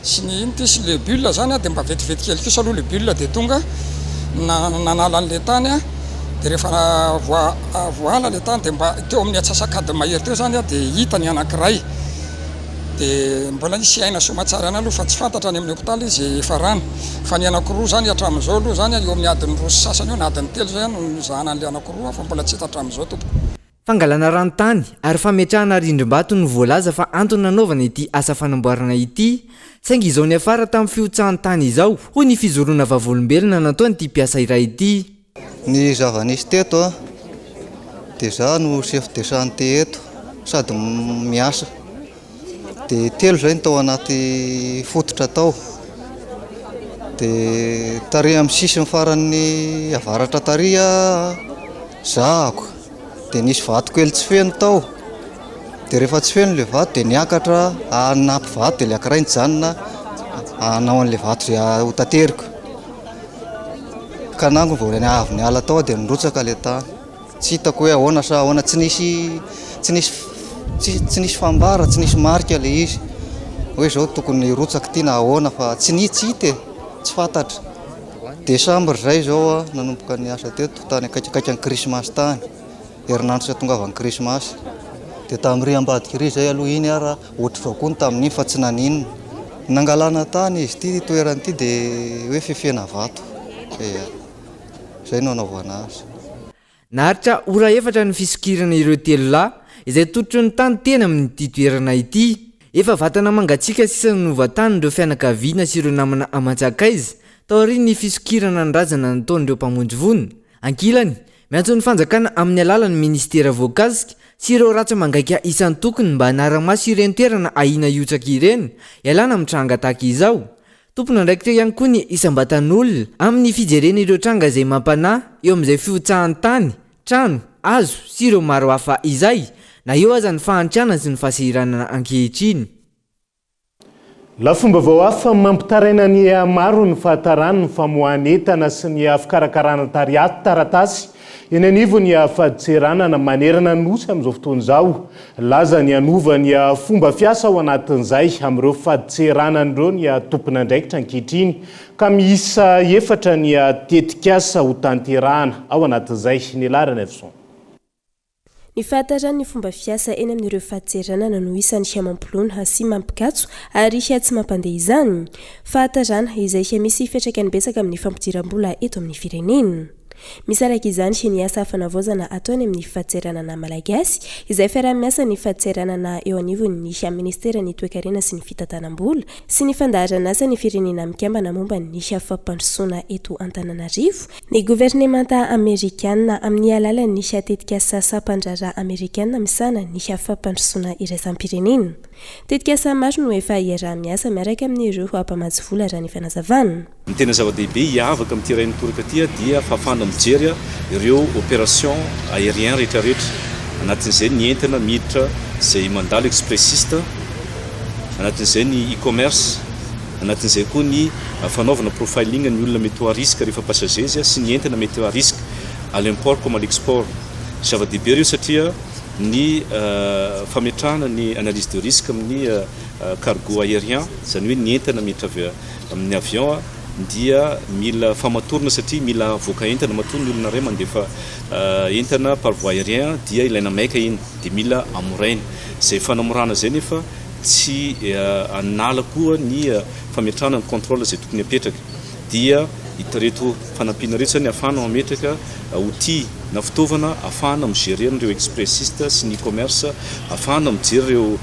sy ny ino ty sy le bulle zany de mba vetivety kely kosa aloha le bulle de tonga nanala an'ilay tany an. Dia rehefa voahala ilay tany dia mba teo amin'ny atsasak'adiny mahery teo izany dia hita ny anankiray. Dia mbola nisy aina soamatsara ihany aloha fa tsy fantatra any amin'ny hopitaly izy efa rano. Fa ny anankiroa izany hatramin'izao aloha izany eo amin'ny adiny roa sy sasany eo na adiny telo izay no nizahana an'ilay anankiroa fa mbola tsy hita hatramin'izao tompoko. Fangalana ranontany ary fametrahana rindrim-bato no voalaza fa antony nanaovana ity asa fanamboarana ity, saingy izao niafara tamin'ny fihotsahan-tany izao, hoy ny fijoroana vavolombelona nataon'ity mpiasa iray ity. Ny zava-nisy teto dia za no chef de chantier eto sady miasa. Dia telo izay no tao anaty fototra tao. Dia tary amin'ny sisiny faran'ny avaratra tary zahako dia nisy vato kely tsy feno tao. Dia rehefa tsy feno ilay vato dia niakatra hanampy vato dia ilay ankiray nijanona hanao an'ilay vato izay ho tateriko. Ka nango vao avy niala tao aho dia nirotsaka ilay tany. Tsy hitako hoe ahoana sa ahoana, tsy nisy tsy nisy tsy nisy fambara, tsy nisy marika ilay izy hoe izao tokony hirotsaka ity na ahoana fa tsy ni tsy hita e, tsy fantatra. Décembre izay izao aho nanomboka niasa teto, tany akaikikaikin'ny krismasy tany, herinandro tsy hahatongavan'ny krismasy. Dia tamin'iry ambadika iry izay aloha iny ara ohatr'izao koa ny tamin'iny fa tsy naninona. Nangalana tany izy ity toerana ity dia hoe fefena vato. Ia. Izay no anaovana azy. Naharitra ora efatra ny fisokirana ireo telolahy izay tototry ny tany teny amin'ity toerana ity. Efa vatana mangatsiaka sisa no novantanin'ireo fianakaviana sy ireo namana aman-tsakaiza taorian'ny fisokirana ny razana nataon'ireo mpamonjy voina. Ankilany, miantso ny fanjakana amin'ny alalan'ny minisitera voakasika sy ireo ratsa-mangaika isan-tokony mba hanara-maso ireny toerana ahiana hiotsaka ireny hialana amin'ny tranga tahaka izao. Tompon'andraikitra ihany koa ny isam-batan'olona amin'ny fijerena ireo tranga izay mampanahy eo amin'izay fihotsahan'ny tany, trano, hazo sy ireo maro hafa izay, na eo aza ny fahantrana sy ny fahasahiranana ankehitriny. Lafim-baovao hafa mampitaraina ny maro ny fahataran'ny famoahan'entana sy ny fikarakarana taratasy eny anivon'ny fadintseranana manerana ny Nosy amin'izao fotoana izao. Laza ny hanova ny fomba fiasa ao anatin'izay amin'ireo fadintseranana ireo ny tompon'andraikitra ankehitriny ka miisa efatra ny tetikasa hotanterahana ao anatin'izay. Nela Ranaivoson. Ny fahataran'ny fomba fiasa eny amin'ireo fadintseranana no isan'ny mampilona sy mampikatso ary tsy mampandeha izany. Fahatarana izay misy fiantraikany betsaka amin'ny fampidiram-bola eto amin'ny firenena. Misy araka izany ny asa fanavaozana atao any amin'ny fadintseranana malagasy, izay fiaraha-miasan'ny fadintseranana eo anivon'ny minisiteran'ny Toekarena sy ny Fitantanam-bola sy ny fandaharan'asan'ny Firenena Mikambana momba ny fampandrosoana eto Antananarivo, ny governemanta amerikana amin'ny alalan'ny tetikasa sampan-draharaha amerikana misahana ny fampandrosoana iraisam-pirenena. Tetikasa maro no efa iaraha-miasa miaraka amin'ireo mpamatsy vola raha ny fanazavana. Ny tena zava-dehibe hiavaka amin'ity iray mitoraka ity dia fahafahana mijery ireo opération aérien rehetra rehetra, anatin'izay ny entana miditra izay mandalo expressiste, anatin'izay ny e-commerce, anatin'izay koa ny fanaovana profiling ny olona mety ho à risque rehefa passager izy sy ny entana mety ho à risque à l'import comme à l'export. Zava-dehibe ireo satria ny fametrahana ny analyse de risque amin'ny cargo aérien, izany hoe ny entana miditra avy Amin'ny avion dia mila famatorana satria mila avoaka entana, matoa ny olona iray mandefa entana par voie aérien dia ilaina maika iny dia mila amoraina. Izay fanamorana izay nefa tsy hanala koa ny fametrahana ny contrôle izay tokony hapetraka. Dia ireto fanampiana ireto izany ahafahana mametraka outil na fitaovana ahafahana mi-gérer an'ireo expressistes sy ny e-commerce, ahafahana mijery ireo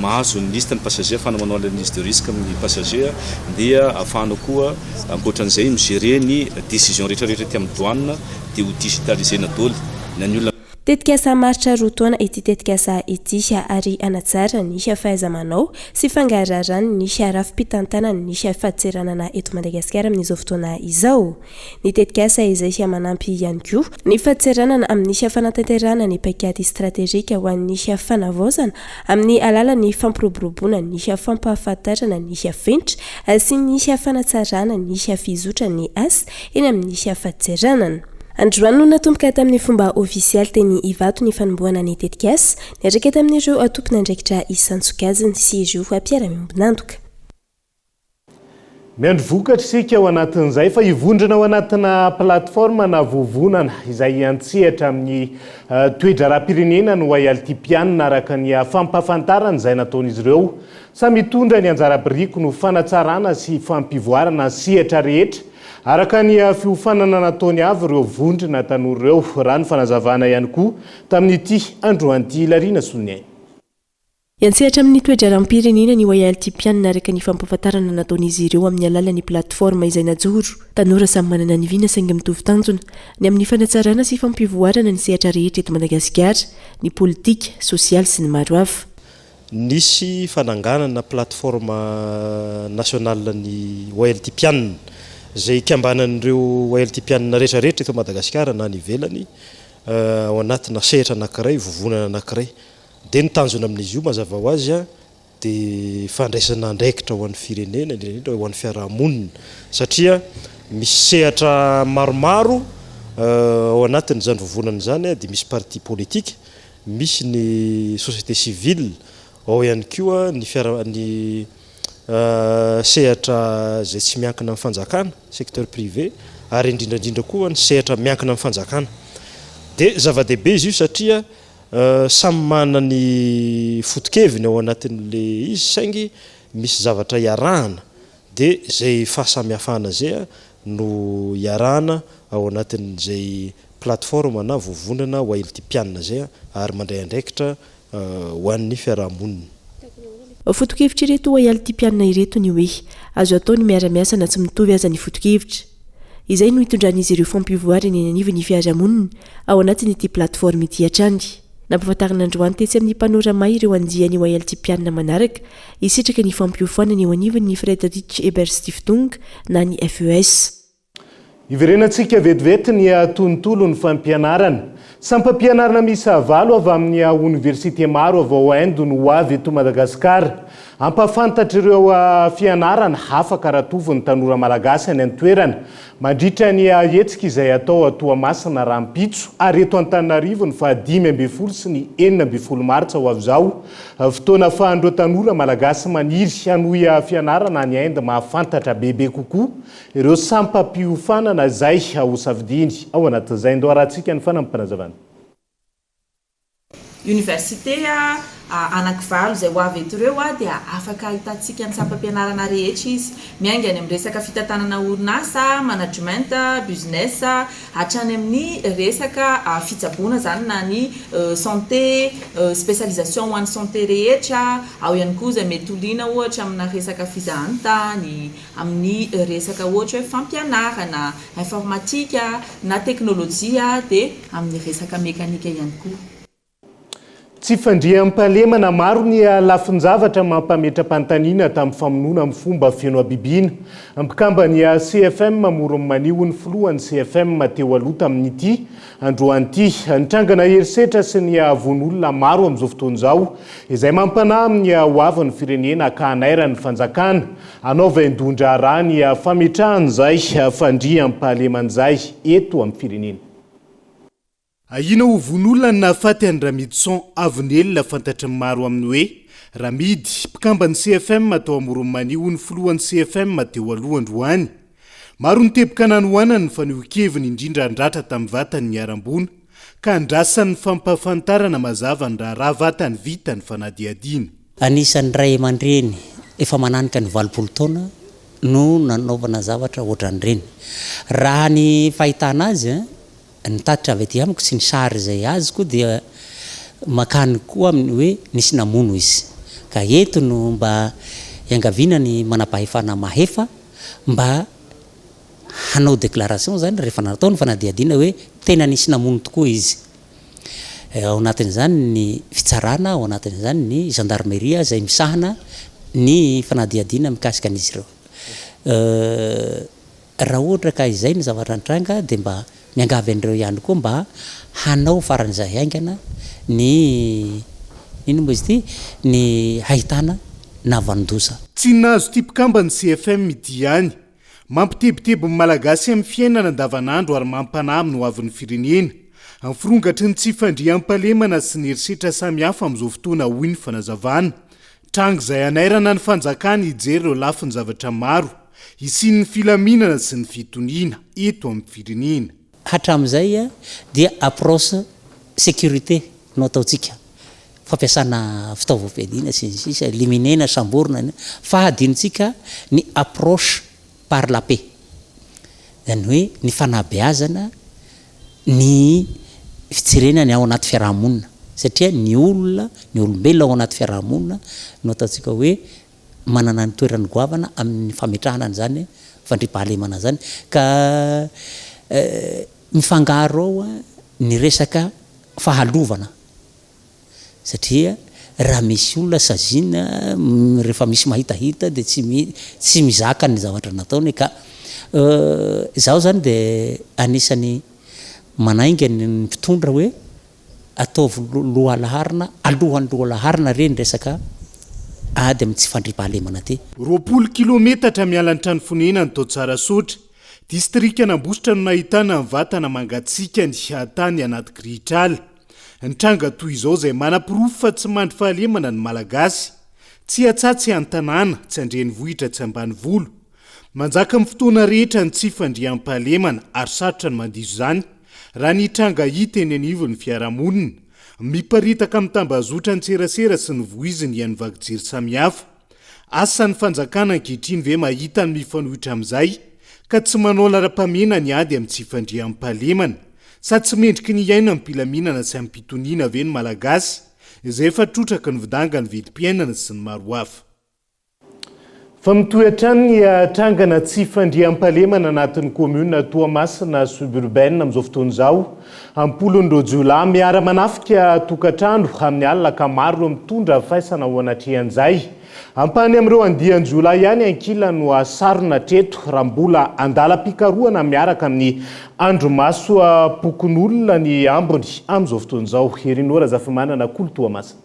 mahazo ny liste ny passager ahafahana manao analyse de risque amin'ny passager dia ahafahana koa ankoatran'izay mi-gérer ny décision rehetra rehetra aty amin'ny douane dia ho digitaliser-na daholo na ny olona Tetikasa maharitra roa taona ity tetikasa ity ary hanatsara ny fahaiza-manao sy fangaraharan'ny rafi-pitantanan'ny fadintseranana eto Madagasikara amin'izao fotoana izao. Ny tetikasa izay manampy ihany koa ny fadintseranana amin'ny fanatanterahana ny paikady stratejika ho an'ny fanavaozana amin'ny alalan'ny fampiroboroboana ny fampahafantarana ny fenitra sy ny fanatsarana ny fizotran'ny asa eny amin'ny fadintseranana. Androany no natomboka tamin'ny fomba ofisialy teny Ivato ny fanombohana ny tetikasa, niaraka tamin'ireo tompon'andraikitra isan-tsokajiny sy ireo mpiara-miombon'antoka. Miandry vokatra isika ao anatin'izay fa hivondrona ao anatina plateforme na vovonana izay hiantsehatra amin'ny toe-draharaham-pirenena ny Wayaltipiana araka ny fampahafantarana izay nataon'izy ireo. Samy hitondra ny anjara birikiny ho fanatsarana sy fampivoarana ny sehatra rehetra araka ny fiofanana nataony avy ireo vondrona tanora ireo, raha ny fanazavana ihany koa tamin'ity androany ity. Lariana Soniaina. Hiantsehatra amin'ny toe-draharaham-pirenena ny Wayaltipiana araka ny fampahafantarana nataon'izy ireo amin'ny alalan'ny plateforme izay najoro. Tanora samy manana ny vina saingy mitovy tanjona, ny amin'ny fanatsarana sy fampivoarana ny sehatra rehetra eto Madagasikara, ny politika, sosialy sy ny maro hafa. Nisy fananganana plateforme nationale ny Wayaltipiana izay ikambanan'ireo Wayaltipiana rehetra rehetra eto Madagasikara na any ivelany ao anatina sehatra anankiray, vovonana anankiray. Dia ny tanjona amin'izy io mazava ho azy dia fandraisana andraikitra ho an'ny firenena, indrindra indrindra ho an'ny fiarahamonina satria misy sehatra maromaro ao anatin'izany vovonana izany dia misy parti politique, misy ny société civile, ao ihany koa ny fiara- ny sehatra izay tsy miankina amin'ny fanjakana, secteur privé, ary indrindra indrindra koa ny sehatra miankina amin'ny fanjakana. Dia zava-dehibe izy io satria. Samy manana ny foto-keviny ao anatin'ilay izy saingy misy zavatra iarahana dia izay fahasamihafana izay no iarahana ao anatin'izay plateforme na vovonana Wailtipiana izay ary mandray andraikitra ho an'ny fiaraha-monina. Foto-kevitr'ireto Wailtipiana ireto ny hoe azo atao ny miara-miasa na tsy mitovy aza ny foto-kevitra. Izay no hitondran'izy ireo fampivoarana eny anivon'ny fiarahamonina ao anatin'ity plateforme ity hatrany. Nampahafantarina androany tetsy amin'ny Panorama ireo andiany Wailtipiana manaraka hisitraka ny fampiofanana eo anivon'ny Friedrich Ebert Stiftung na ny FES. Hiverenantsika vetivety ny tontolon'ny fampianarana. Sampam-pianarana miisa valo avy amin'ny oniversite maro avy ao Inde no ho avy eto Madagasikara. Hampahafantatr'ireo fianarana hafa karatovin'ny tanora malagasy any an-toerana mandritra ny hetsika izay hatao ao Toamasina rahampitso ary eto Antananarivo ny faha 15 sy ny 16 martsa ho avy izao. Fotoana ahafahan'ireo tanora malagasy maniry hanohy fianarana any Inde mahafantatra bebe kokoa ireo sampam-piofanana izay hosafidiany ao anatin'izay. Ndao arahantsika ny fanampim-panazavana. Université anakivalo izay ho avy eto ireo dia afaka ahitantsika ny sampam-pianarana rehetra izy. Miainga any amin'ny resaka fitantanana orinasa, management, business, hatrany amin'ny resaka fitsaboana izany na ny santé, spécialisation ho an'ny santé rehetra, ao ihany koa izay mety ho liana ohatra amina resaka fizahantany, amin'ny resaka ohatra hoe fampianarana, informatika na teknolojia dia amin'ny resaka mekanika ihany koa. Tsy fandriampahalemana, maro ny lafin-javatra mampametra-panontaniana tamin'ny famonoana amin'ny fomba feno habibiana. Mpikamban'ny CFM Amoron'i Mania hoy ny filohan'ny CFM teo aloha tamin'ity androany ity. Nitrangana herisetra sy ny vono olona maro amin'izao fotoana izao izay mampanahy amin'ny hoavin'ny firenena ka hanairan'ny fanjakana. Hanaovain-dohan-draharaha ny fametrahana izay fandriampahalemana izay eto amin'ny firenena. Ahiana ho vono olona ny nahafaty an'i Ramidison Avonelina fantatry ny maro amin'ny hoe Ramidy, mpikamban'ny CFM tao Amoron'i Mania hoy ny filohan'ny CFM teo aloha androany. Maro ny teboka nanohanany ny fanehoan-keviny indrindra handratra tamin'ny vatany niharam-boina ka andrasan'ny fampahafantarana mazava ny raharaha vatany vita ny fanadihadiana. Anisan'ny ray aman-dreny efa mananika ny 80 taona no nanaovana zavatra ohatran'ireny. Raha ny fahitana azy, ny tatitra avy aty amiko sy ny sary izay azoko dia mankany koa amin'ny hoe nisy namono izy. Ka eto no mba iangaviana ny manam-pahefana mahefa mba hanao déclaration izany rehefa natao ny fanadihadiana hoe tena nisy namono tokoa izy. Ao anatin'izany ny fitsarana, ao anatin'izany ny gendarmerie izay misahana ny fanadihadiana mikasika an'izy ireo. Raha ohatra ka izay no zavatra nitranga dia mba miangavy an'ireo ihany koa mba hanao faran'izay haingana ny inona moa izy ity, ny hahitana nahavanon-doza. Tsy nahazo ity mpikamban'ny CFM ity ihany. Mampitebiteby ny Malagasy amin'ny fiainana andavanandro ary mampanahy amin'ny hoavin'ny firenena. Amin'ny firongatry ny tsy fandriampahalemana sy ny herisetra samihafa amin'izao fotoana hoy ny fanazavana. Tranga izay hanairana ny fanjakana hijery ireo lafin-javatra maro hisian'ny filaminana sy ny fitoniana eto amin'ny firenena. Hatramin'izay dia approche sécurité no ataontsika, fampiasana fitaovam-piadiana sy ny sisa, éliminer-na, samborina, fa hadinontsika ny approche par la paix, izany hoe ny fanabeazana ny fijerena ny ao anaty fiaraha-monina satria ny olona, ny olombelona ao anaty fiaraha-monina no ataontsika hoe manana ny toerany goavana amin'ny fametrahana an'izany fandriampahalemana izany ka mifangaro ao ny resaka fahalovana. Satria raha misy olona saziana rehefa misy mahitahita dia tsy tsy mizaka ny zavatra nataony ka izaho izany dia anisany manainga ny mpitondra hoe ataovy lohalaharana alohan'ny lohalaharana re ny resaka ady amin'ny tsy fandriampahalemana ity. 20 kilometatra miala ny trano fonenany tao Tsarasaotra, distrikan'Ambositra no nahitana ny vatana mangatsiakany tany anaty kirihitr'ala. Ny tranga toy izao izay manaporofo fa tsy mandry fahalemana ny Malagasy. Tsy hatsaha tsy an-tanàna, tsy an-drenivohitra tsy ambanivolo. Manjaka amin'ny fotoana rehetra ny tsy fandriampahalemana ary sarotra ny mandiso izany raha ny tranga hita eny anivon'ny fiarahamonina. Miparitaka amin'ny tambazotran-tserasera sy ny voiziny haino vaky jery samihafa. Asa ny fanjakana ankehitriny ve mahita ny mifanohitra amin'izay ka tsy manao laharam-pahamehana ny ady amin'ny tsy fandriampahalemana? Sa tsy mendriky ny hiaina amim-pilaminana sy amim-pitoniana ve ny Malagasy izay efa trotraky ny vidangan'ny vidim-piainana sy ny maro hafa? Fa mitohy hatrany ny trangana tsy fandriampahalemana anatin'ny kaominina Toamasina suburbaine amin'izao fotoana izao. Am-polony ireo jiolahy miara-manafika tokantrano amin'ny alina ka maro ireo mitondra faisana ao anatrehan'izay. Ampahany amin'ireo andian-jiolahy ihany ankilany no sarona hatreto raha mbola andalam-pikarohana miaraka amin'ny andrimasom-pokonolona ny ambiny amin'izao fotoana izao. Herinoa Razafimanana, Kolo Toamasina.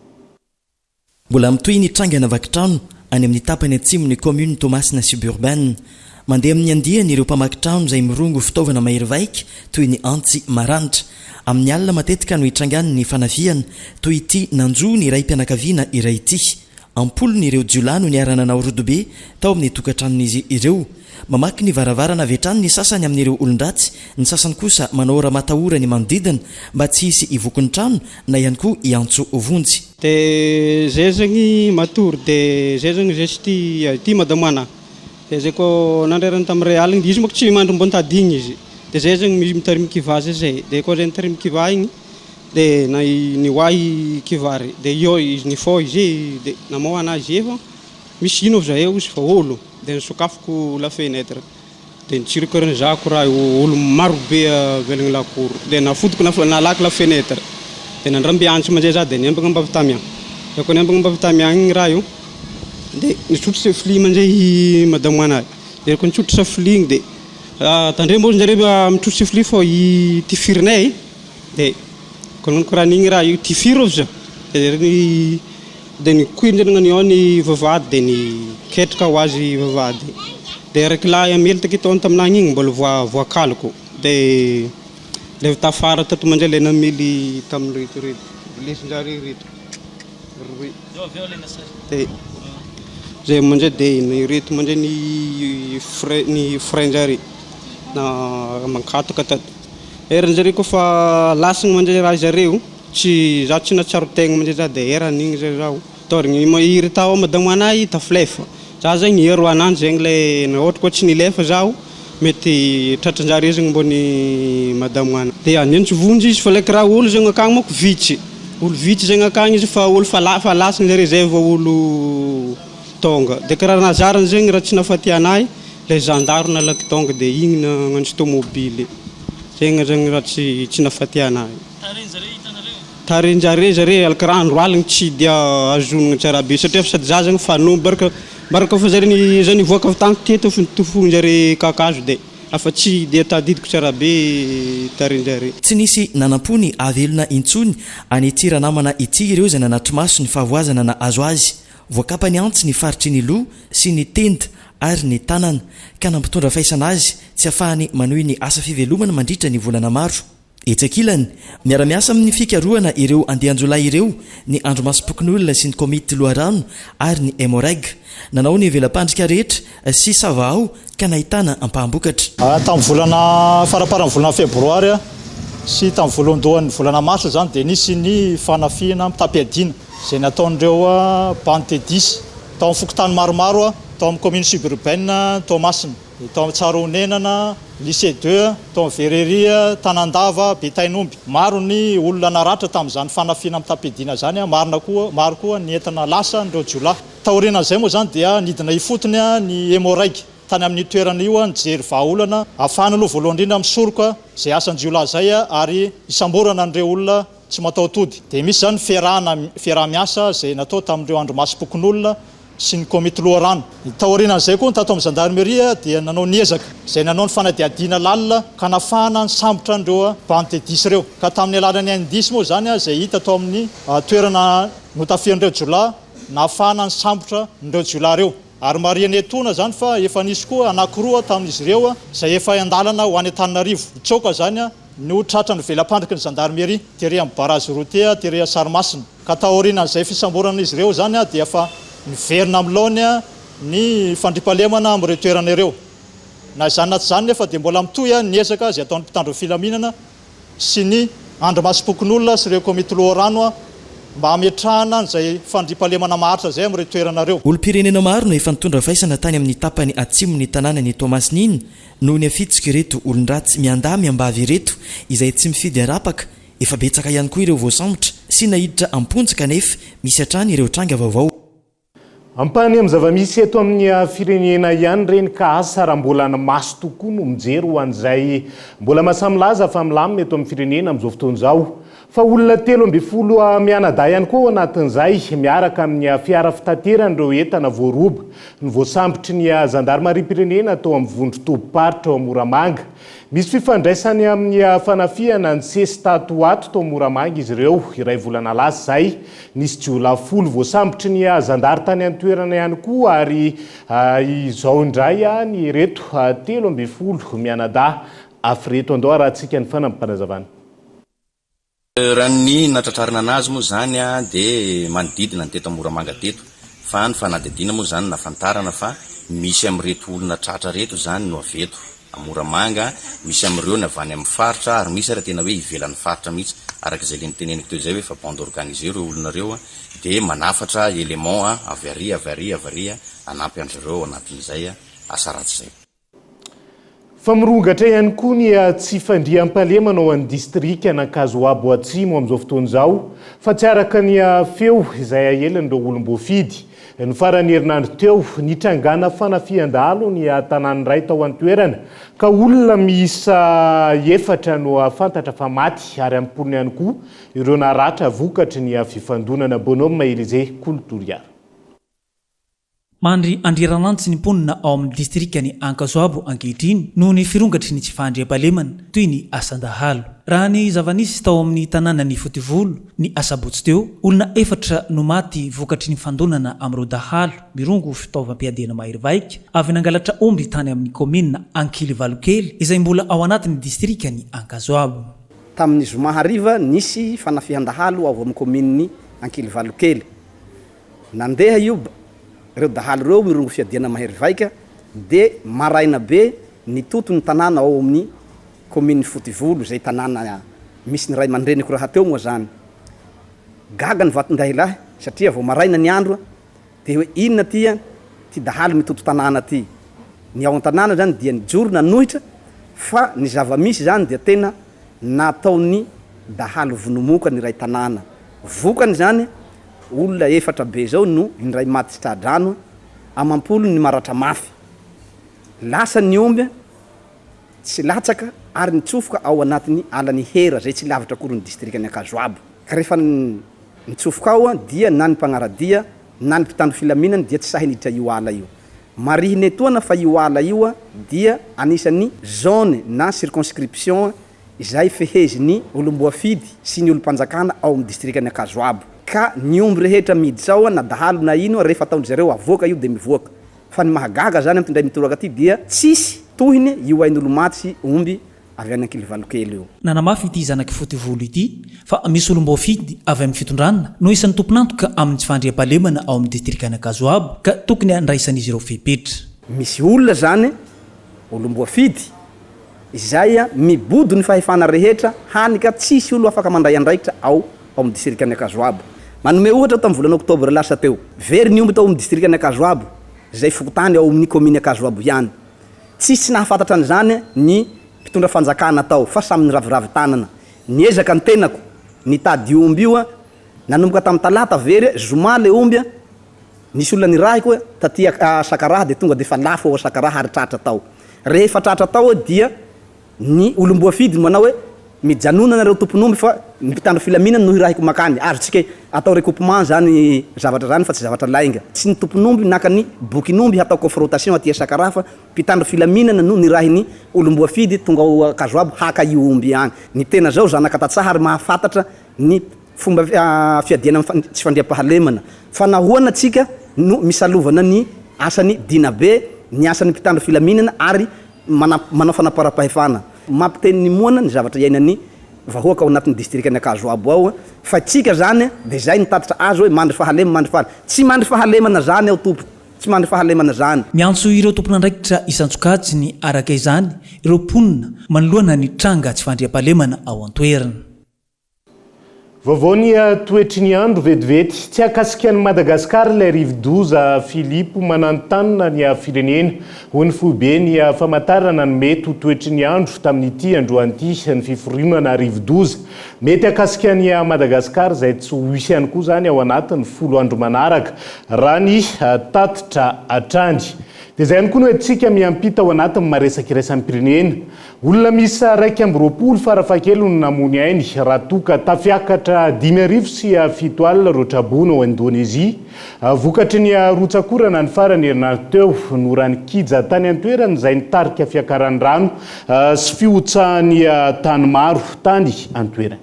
Mbola mitohy ny trangana vaky trano any amin'ny tapany atsimon'ny kaominina Toamasina suburbaine. Mandeha amin'ny andiany ireo mpamaky trano izay mirongo fitaovana mahery vaika toy ny antsy maranitra. Amin'ny alina matetika no itrangan'ny fanafihana toy ity nanjo ny raim-pianakaviana iray ity. Am-polony ireo jiolahy no niara-nanao rodobe tao amin'ny tokantranon'izy ireo. Mamaky ny varavarana avy hatrany ny sasany amin'ireo olon-dratsy, ny sasany kosa manao ramatahora ny manodidina mba tsy hisy hivoky ny trano na ihany koa hiantso vonjy. De zay zegny matory de zay zegny zay sy ty madama ana de zay ko nandrerany tamy ray aligny de izy manko tsy mandry mbô nitady igny izy de zay zegny mitarimy kivà zay zay de koa zay nitarimy kivà igny de na nihoahy kivà re de eo izy nifôha izy de namoha anazy eo misy ino avy zahay ozy fa olo de nisokafiko la fenêtre de nitsiriko re nizahako raha io olo maro be avelagny lakoro de nafodiko nalaky la fenêtre de nandramby antsy amanjay za de niambigna mba avy tamy agny de koa niambigna mba avy tamy agny igny raha io de nisotro sefly amanjay i madamo anahy de koa nisotro sefly igny de tandremo ozy njare mitrotro sefly fô i tifirinay de koa nagnano karaha an'igny raha io tifiro avy za de De nikoizana nagnano ny vavahady de niketrika ho azy vavahady de raiky lahy hamely take tao taminah igny mbola voa voakaliko de le avy tafara tato amanjay le namely tamin'ireto reto lesinjare reto roe de zay amanjay de ireto amanjay ny frein ny frein-jare na mankatoka tato eranjare koa lasagna amanjay raha zareo. Tsy za tsy nahatsiaro tegna mintsy za de eran'igny zay zaho tôrigny iry tao madamo anahy tafilefa za zegny hiaro ananjy zegny le na ôhatra koa tsy nilefa zaho mety tratranjare zegny mbôny madamo ana de niantso vonjy izy fa le kiraha olo zegny akagny manko vitsy olo vitsy zegny akagny izy fa olo fa la fa lasagny zare zay vao olo tônga de kiraha nahazarany zegny raha tsy nahafaty anahy le zandary nalaky tônga de igny nagnantso tômôbily zegny zegny raha tsy tsy nahafaty anahy. Tarehin-jare zare alkra andro aligny tsy dia azonogna tsara be satria sady za zegny fa no baraka baraka fa zare ny za nivoaka avy tagny teto fa nitofoin-jare kakazo de afa tsy dia tadidiko tsara be tarehin-jare. Tsy nisy nanampo ny hahavelona intsony an'ity ranamana ity ireo izay nanatri-maso ny fahavoazana nahazo azy. Voakapany antsy ny faritry ny loha sy ny tenda ary ny tanana ka nampitondra faisana azy tsy afahany manohy ny asa fivelomany mandritra ny volana maro. Etsy ankilany, miara-miasa amin'ny fikarohana ireo andian-jiolahy ireo ny andrimasom-pokonolona sy ny komity loharano ary ny Emmo-Reg. Nanao ny vela-pandrika rehetra sy savahao ka nahitana ampaham-bokatra. Tamin'ny volana faramparan'ny volana febroary sy tamin'ny voalohandohan'ny volana marsa izany dia nisy ny fanafihana mitam-piadiana izay nataon'ireo bandes tao amin'ny fokontany maromaro tao amin'ny commune suburbaine Toamasina. Ny tao amin'ny Tsarahonenana, Lycée deux, tao amin'ny Verrerie, Tanandava, Betainomby. Maro ny olona naratra tamin'izany fanafihana mitam-piadiana izany, marina koa, maro koa ny entana lasan'ireo jiolahy. Taorianan'izay moa izany dia nidina ifotony ny Emmo-Reg tany amin'io toerana io nijery vahaolana ahafahana aloha voalohany indrindra misoroka izay asan-jiolahy izay ary hisamborana an'ireo olona tsy mataho-tody. Dia misy izany fiarahana, fiaraha-miasa izay natao tamin'ireo andrimasom-pokonolona sy ny komity loharano. Taorianan'izay koa ny tato amin'ny zandarmeria dia nanao ny ezaka izay nanao ny fanadihadiana lalina ka nafahana nisambotra an'ireo bande de dix ireo. Ka tamin'ny alalan'ny indice moa izany izay hita tao amin'ny toerana notafihan'ireo jiolahy nahafahana nisambotra an'ireo jiolahy ireo. Ary marihana etoana izany fa efa nisy koa anankiroa tamin'izy ireo izay efa an-dalana ho any Antananarivo. Hitsoaka izany no tratran'ny vela-pandriky ny zandarmeria tery amin'ny barazy routier tery Sarimasina. Ka taorianan'izay fisamborana izy ireo izany dia efa niverina amin'ny laony ny fandriampahalemana amin'ireo toerana ireo. Na izany na tsy izany nefa dia mbola mitohy ny ezaka izay ataon'ny mpitandro ny filaminana sy ny. andrimasom-pokonolona sy ireo komity loharano mba hametrahana an'izay fandriampahalemana maharitra izay amin'ireo toerana ireo. Olom-pirenena maro no efa nitondra faisana tany amin'ny tapany atsimon'ny tanànan'i Toamasina iny noho ny afitsok'ireto olon-dratsy miandahy miambavy ireto izay tsy mifidy harapaka. Efa betsaka ihany koa ireo voasambotra sy naiditra am-ponja kanefa misy hatrany ireo tranga vaovao. Ampahany amin'ny zava-misy eto amin'ny firenena ihany ireny ka asa raha mbola ny maso tokoa no mijery ho an'izay mbola mahasahy milaza fa milamina eto amin'ny firenena amin'izao fotoana izao. Fa olona 13 mianadahy ihany koa ao anatin'izay miaraka amin'ny fiara fitaterana ireo entana voaroba no voasambotry ny zandarimariam-pirenena tao amin'ny vondron-tobim-paritra ao Moramanga. Misy fifandraisany amin'ny fanafihana nisesy tato ho ato tao Moramanga izy ireo, iray volana lasa izay. Nisy jiolahy folo voasambotry ny zandary tany an-toerana ihany koa ary izao indray ny ireto 13 mianadahy hafa ireto. Andao harahantsika ny fanampim-panazavana. Raha ny natratrarina anazy moa izany dia manodidina ny teto Moramanga teto fa ny fanadihadiana moa izany nahafantarana fa misy amin'ireto olona tratra ireto izany no avy eto Moramanga, misy amin'ireo ny avy any amin'ny faritra ary misy ary tena hoe ivelan'ny faritra mihitsy araka izay le noteneniko teo izay hoe efa bande organisée ireo olona ireo dia manafatra élément avy ary avy ary avy ary hanampy an-dry zareo ao anatin'izay asa ratsy izay. Fa mirongatra ihany koa ny tsy fandriampahalemana ao amin'ny distrikan'Ankazoabo Atsimo amin'izao fotoana izao, fa tsy araka ny feo izay aelin'ireo olom-boafidy. Ny faran'ny herinandro teo, nitrangana fanafihan-dahalo ny tanàna iray tao an-toerana, ka olona miisa efatra no fantatra fa maty ary am-polony ihany koa ireo naratra vokatry ny fifandonana. Bonhomme Elysée Kolotoriara. Mandry andriranantsy ny mponina ao amin'ny distrikan'i Ankazoabo ankehitriny noho ny firongatry ny tsy fahandriampahalemana toy ny asan-dahalo. Raha ny zava-nisy tao amin'ny tanànan'i Fotivolo ny asabotsy teo, olona efatra no maty vokatry ny fandonana amin'ireo dahalo mirongo fitaovam-piadiana mahery vaika avy nangalatra omby tany amin'ny kaominina Ankilivalokely izay mbola ao anatin'ny distrikan'i Ankazoabo. Tamin'ny zoma hariva, nisy fanafihan-dahalo ao amin'ny kaominin'i Ankilivalokely. Nandeha io ireo dahalo ireo mirongo fiadiana mahery vaika dia maraina be nitoto ny tanàna ao amin'ny kaominin'i Fotivolo izay tanàna misy ny ray aman-dreniko rahateo moa zany. Gaga ny vaton-dahilahy satria vao maraina ny andro dia hoe inona ty ty dahalo mitoto tanàna ty. Ny ao an-tanàna zany dia nijoro nanohitra fa ny zava-misy zany dia tena nataon'ny dahalo vonomoka ny iray tanàna. Vokany izany Olona efatra be izao no indray maty tsy tra-drano, amam-polony ny maratra mafy. Lasa ny omby tsy latsaka ary nitsofoka ao anatin'ny alan'i Hera izay tsy lavitra akory ny distrikan'i Ankazoabo. Ka rehefa nitsofoka ao dia na ny mpanara-dia na ny mpitandro filaminana dia tsy sahy niditra io ala io. Marihina etoana fa io ala io dia anisan'ny zone na circonscription izay fehezin'ny olom-boafidy sy ny olom-panjakana ao amin'ny distrikan'i Ankazoabo. Ka ny omby rehetra miditra ao na dahalo na ino rehefa ataon-dry zareo avoaka io dia mivoaka. Fa ny mahagaga zany amin'ity indray mitoraka ity dia tsisy tohiny io ain'olo-maty sy omby avy any Ankilivalokely io. Nanamafy ity zanak'i Fotivolo ity fa misy olom-boafidy avy amin'ny fitondrana no isan'ny tompon'antoka amin'ny tsy fandriampahalemana ao amin'ny distrikan'Ankazoabo ka tokony handraisan'izy ireo fepetra. Misy olona zany olom-boafidy izay mibodo ny fahefana rehetra hany ka tsisy olo afaka mandray andraikitra ao ao amin'ny distrikan'i Ankazoabo. Manome ohatra tamin'ny volana oktobra lasa teo, very ny omby tao amin'ny distrikan'i Ankazoabo, izay fokontany ao amin'ny kaominy Ankazoabo ihany. Tsisy tsy nahafantatra an'izany ny mpitondra fanjakana tao fa samy niraviravy tanana. Niezaka ny tenako nitady io omby io, nanomboka tamin'ny talata very, zoma ilay omby, Nisy olona nirahiko taty Sakaraha dia tonga dia efa lafo ao Sakaraha ary tratra tao. Rehefa tratra tao dia ny olom-boafidy no manao hoe mijanona nareo tompon'omby fa ny mpitandro filaminana no hirahiko makany. Azontsika atao recoupement zany zavatra zany fa tsy zavatra lainga. Tsy ny tompon'omby naka ny bokin'omby hatao confrontation aty Sakaraha fa mpitandro filaminana no nirahin'ny olom-boafidy tonga ao Ankazoabo haka io omby agny. Ny tena zao zanaka tantsaha ary mahafantatra ny Fomba fiadiana amin'ny tsy fandriampahalemana. Fa nahoana tsika no misalovana ny asan'ny Dinabe, ny asan'ny mpitandro filaminana ary manao fanaparam-pahefana? Mampiteny ny moana ny zavatra iainan'ny vahoaka ao anatin'ny distrikan'i Ankazoabo ao fa tsika zany dia zay ny tatitra azo hoe mandry fahalema mandry fahalema. Tsy mandry fahalemana zany ao tompoko, tsy mandry fahalemana zany. Miantso ireo tompon'andraikitra isan-tsokajiny araka izany ireo mponina manoloana ny tranga tsy fandriampahalemana ao an-toerana. Vaovao ny toetry ny andro vetivety. Tsy hahakasika an'i Madagasikara ilay rivodoza Philippe mananontanona ny firenena, hoy ny foiben'ny famantarana ny mety ho toetry ny andro tamin'ity androany ity. Ny fiforonana rivodoza mety hahakasika an'i Madagasikara izay tsy ho hisy ihany koa izany ao anatin'ny folo andro manaraka, raha ny tatitra hatrany. Dia izay ihany koa no entintsika miampita ao anatin'ny maresaka iraisam-pirenena. Olona miisa 21 farafahakeliny no namoy ny ainy raha toa ka tafiakatra 7005 ireo traboina ao Indonezia vokatry ny rotsak'orana ny faran'ny herinandro teo. Noran-kija tany an-toerana izay nitarika fiakaran'ny rano sy fihotsahan'ny tany maro tany an-toerana.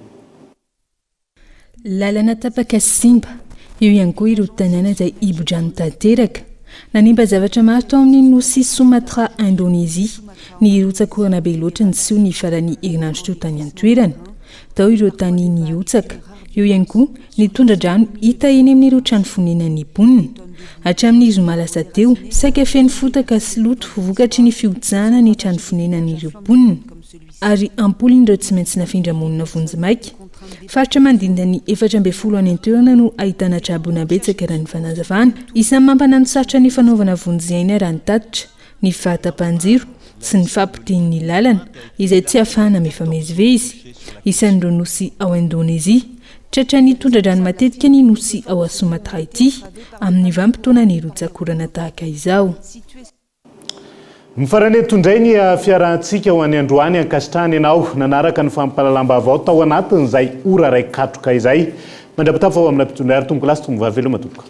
Lalana tapaka sy simba. Eo ihany koa ireo tanàna izay hibo-drano tanteraka. Nanimba zavatra maro tao amin'ny nosy Sumatra Indonezia ny rotsak'orana be loatra niseho ny faran'ny herinandro teo tany an-toerana. Tao ireo tany nihotsaka. Eo ihany koa ny tondra-drano hita eny amin'ireo trano fonenan'ny mponina. Hatramin'ny zoma lasa teo, saika feno fotaka sy loto vokatry ny fihotsahana ny trano fonenan'ireo mponina. Ary am-polony ireo tsy maintsy nafindra monina vonjimaika. Faritra manodidina ny 14 any an-toerana no ahitana traboina betsaka raha ny fanazavana. Isan'ny mampananosarotra ny fanaovana vonjy aina raha ny tatitra, ny fahatapahan-jiro sy ny fahapotehin'ny lalana, izay tsy ahafahana mifamezivezy. Isan'ireo nosy ao Indonezia, tratran'ny tondra-drano matetika ny nosy ao Sumatra ity, amin'ny vanim-potoanan'ny rotsak'orana tahaka izao. Mifarana eto indray ny fiarahantsika ho an'ny androany. Ankasitrahana ianao nanaraka ny fampahalalam-baovao tao anatin'izay ora iray katroka izay. Mandra-pitafa ho amina mpitondra ary tompokolahy sy tompovavy veloma tompoko.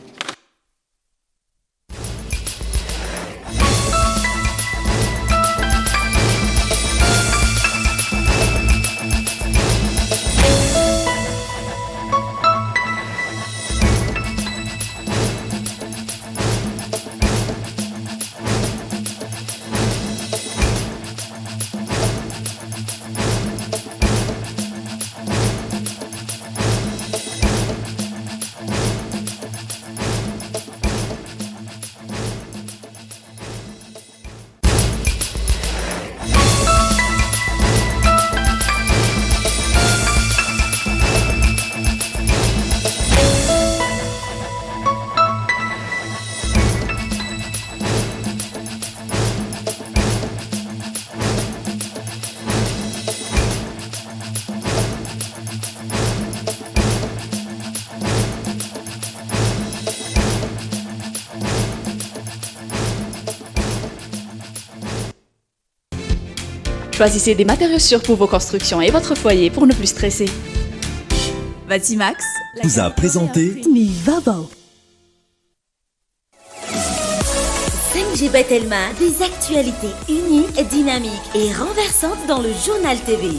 Choisissez des matériaux sûrs pour vos constructions et votre foyer pour ne plus stresser. Batimax vous a présenté ny vaovao. 5G by Telma, des actualités uniques, dynamiques et renversantes dans le journal TV.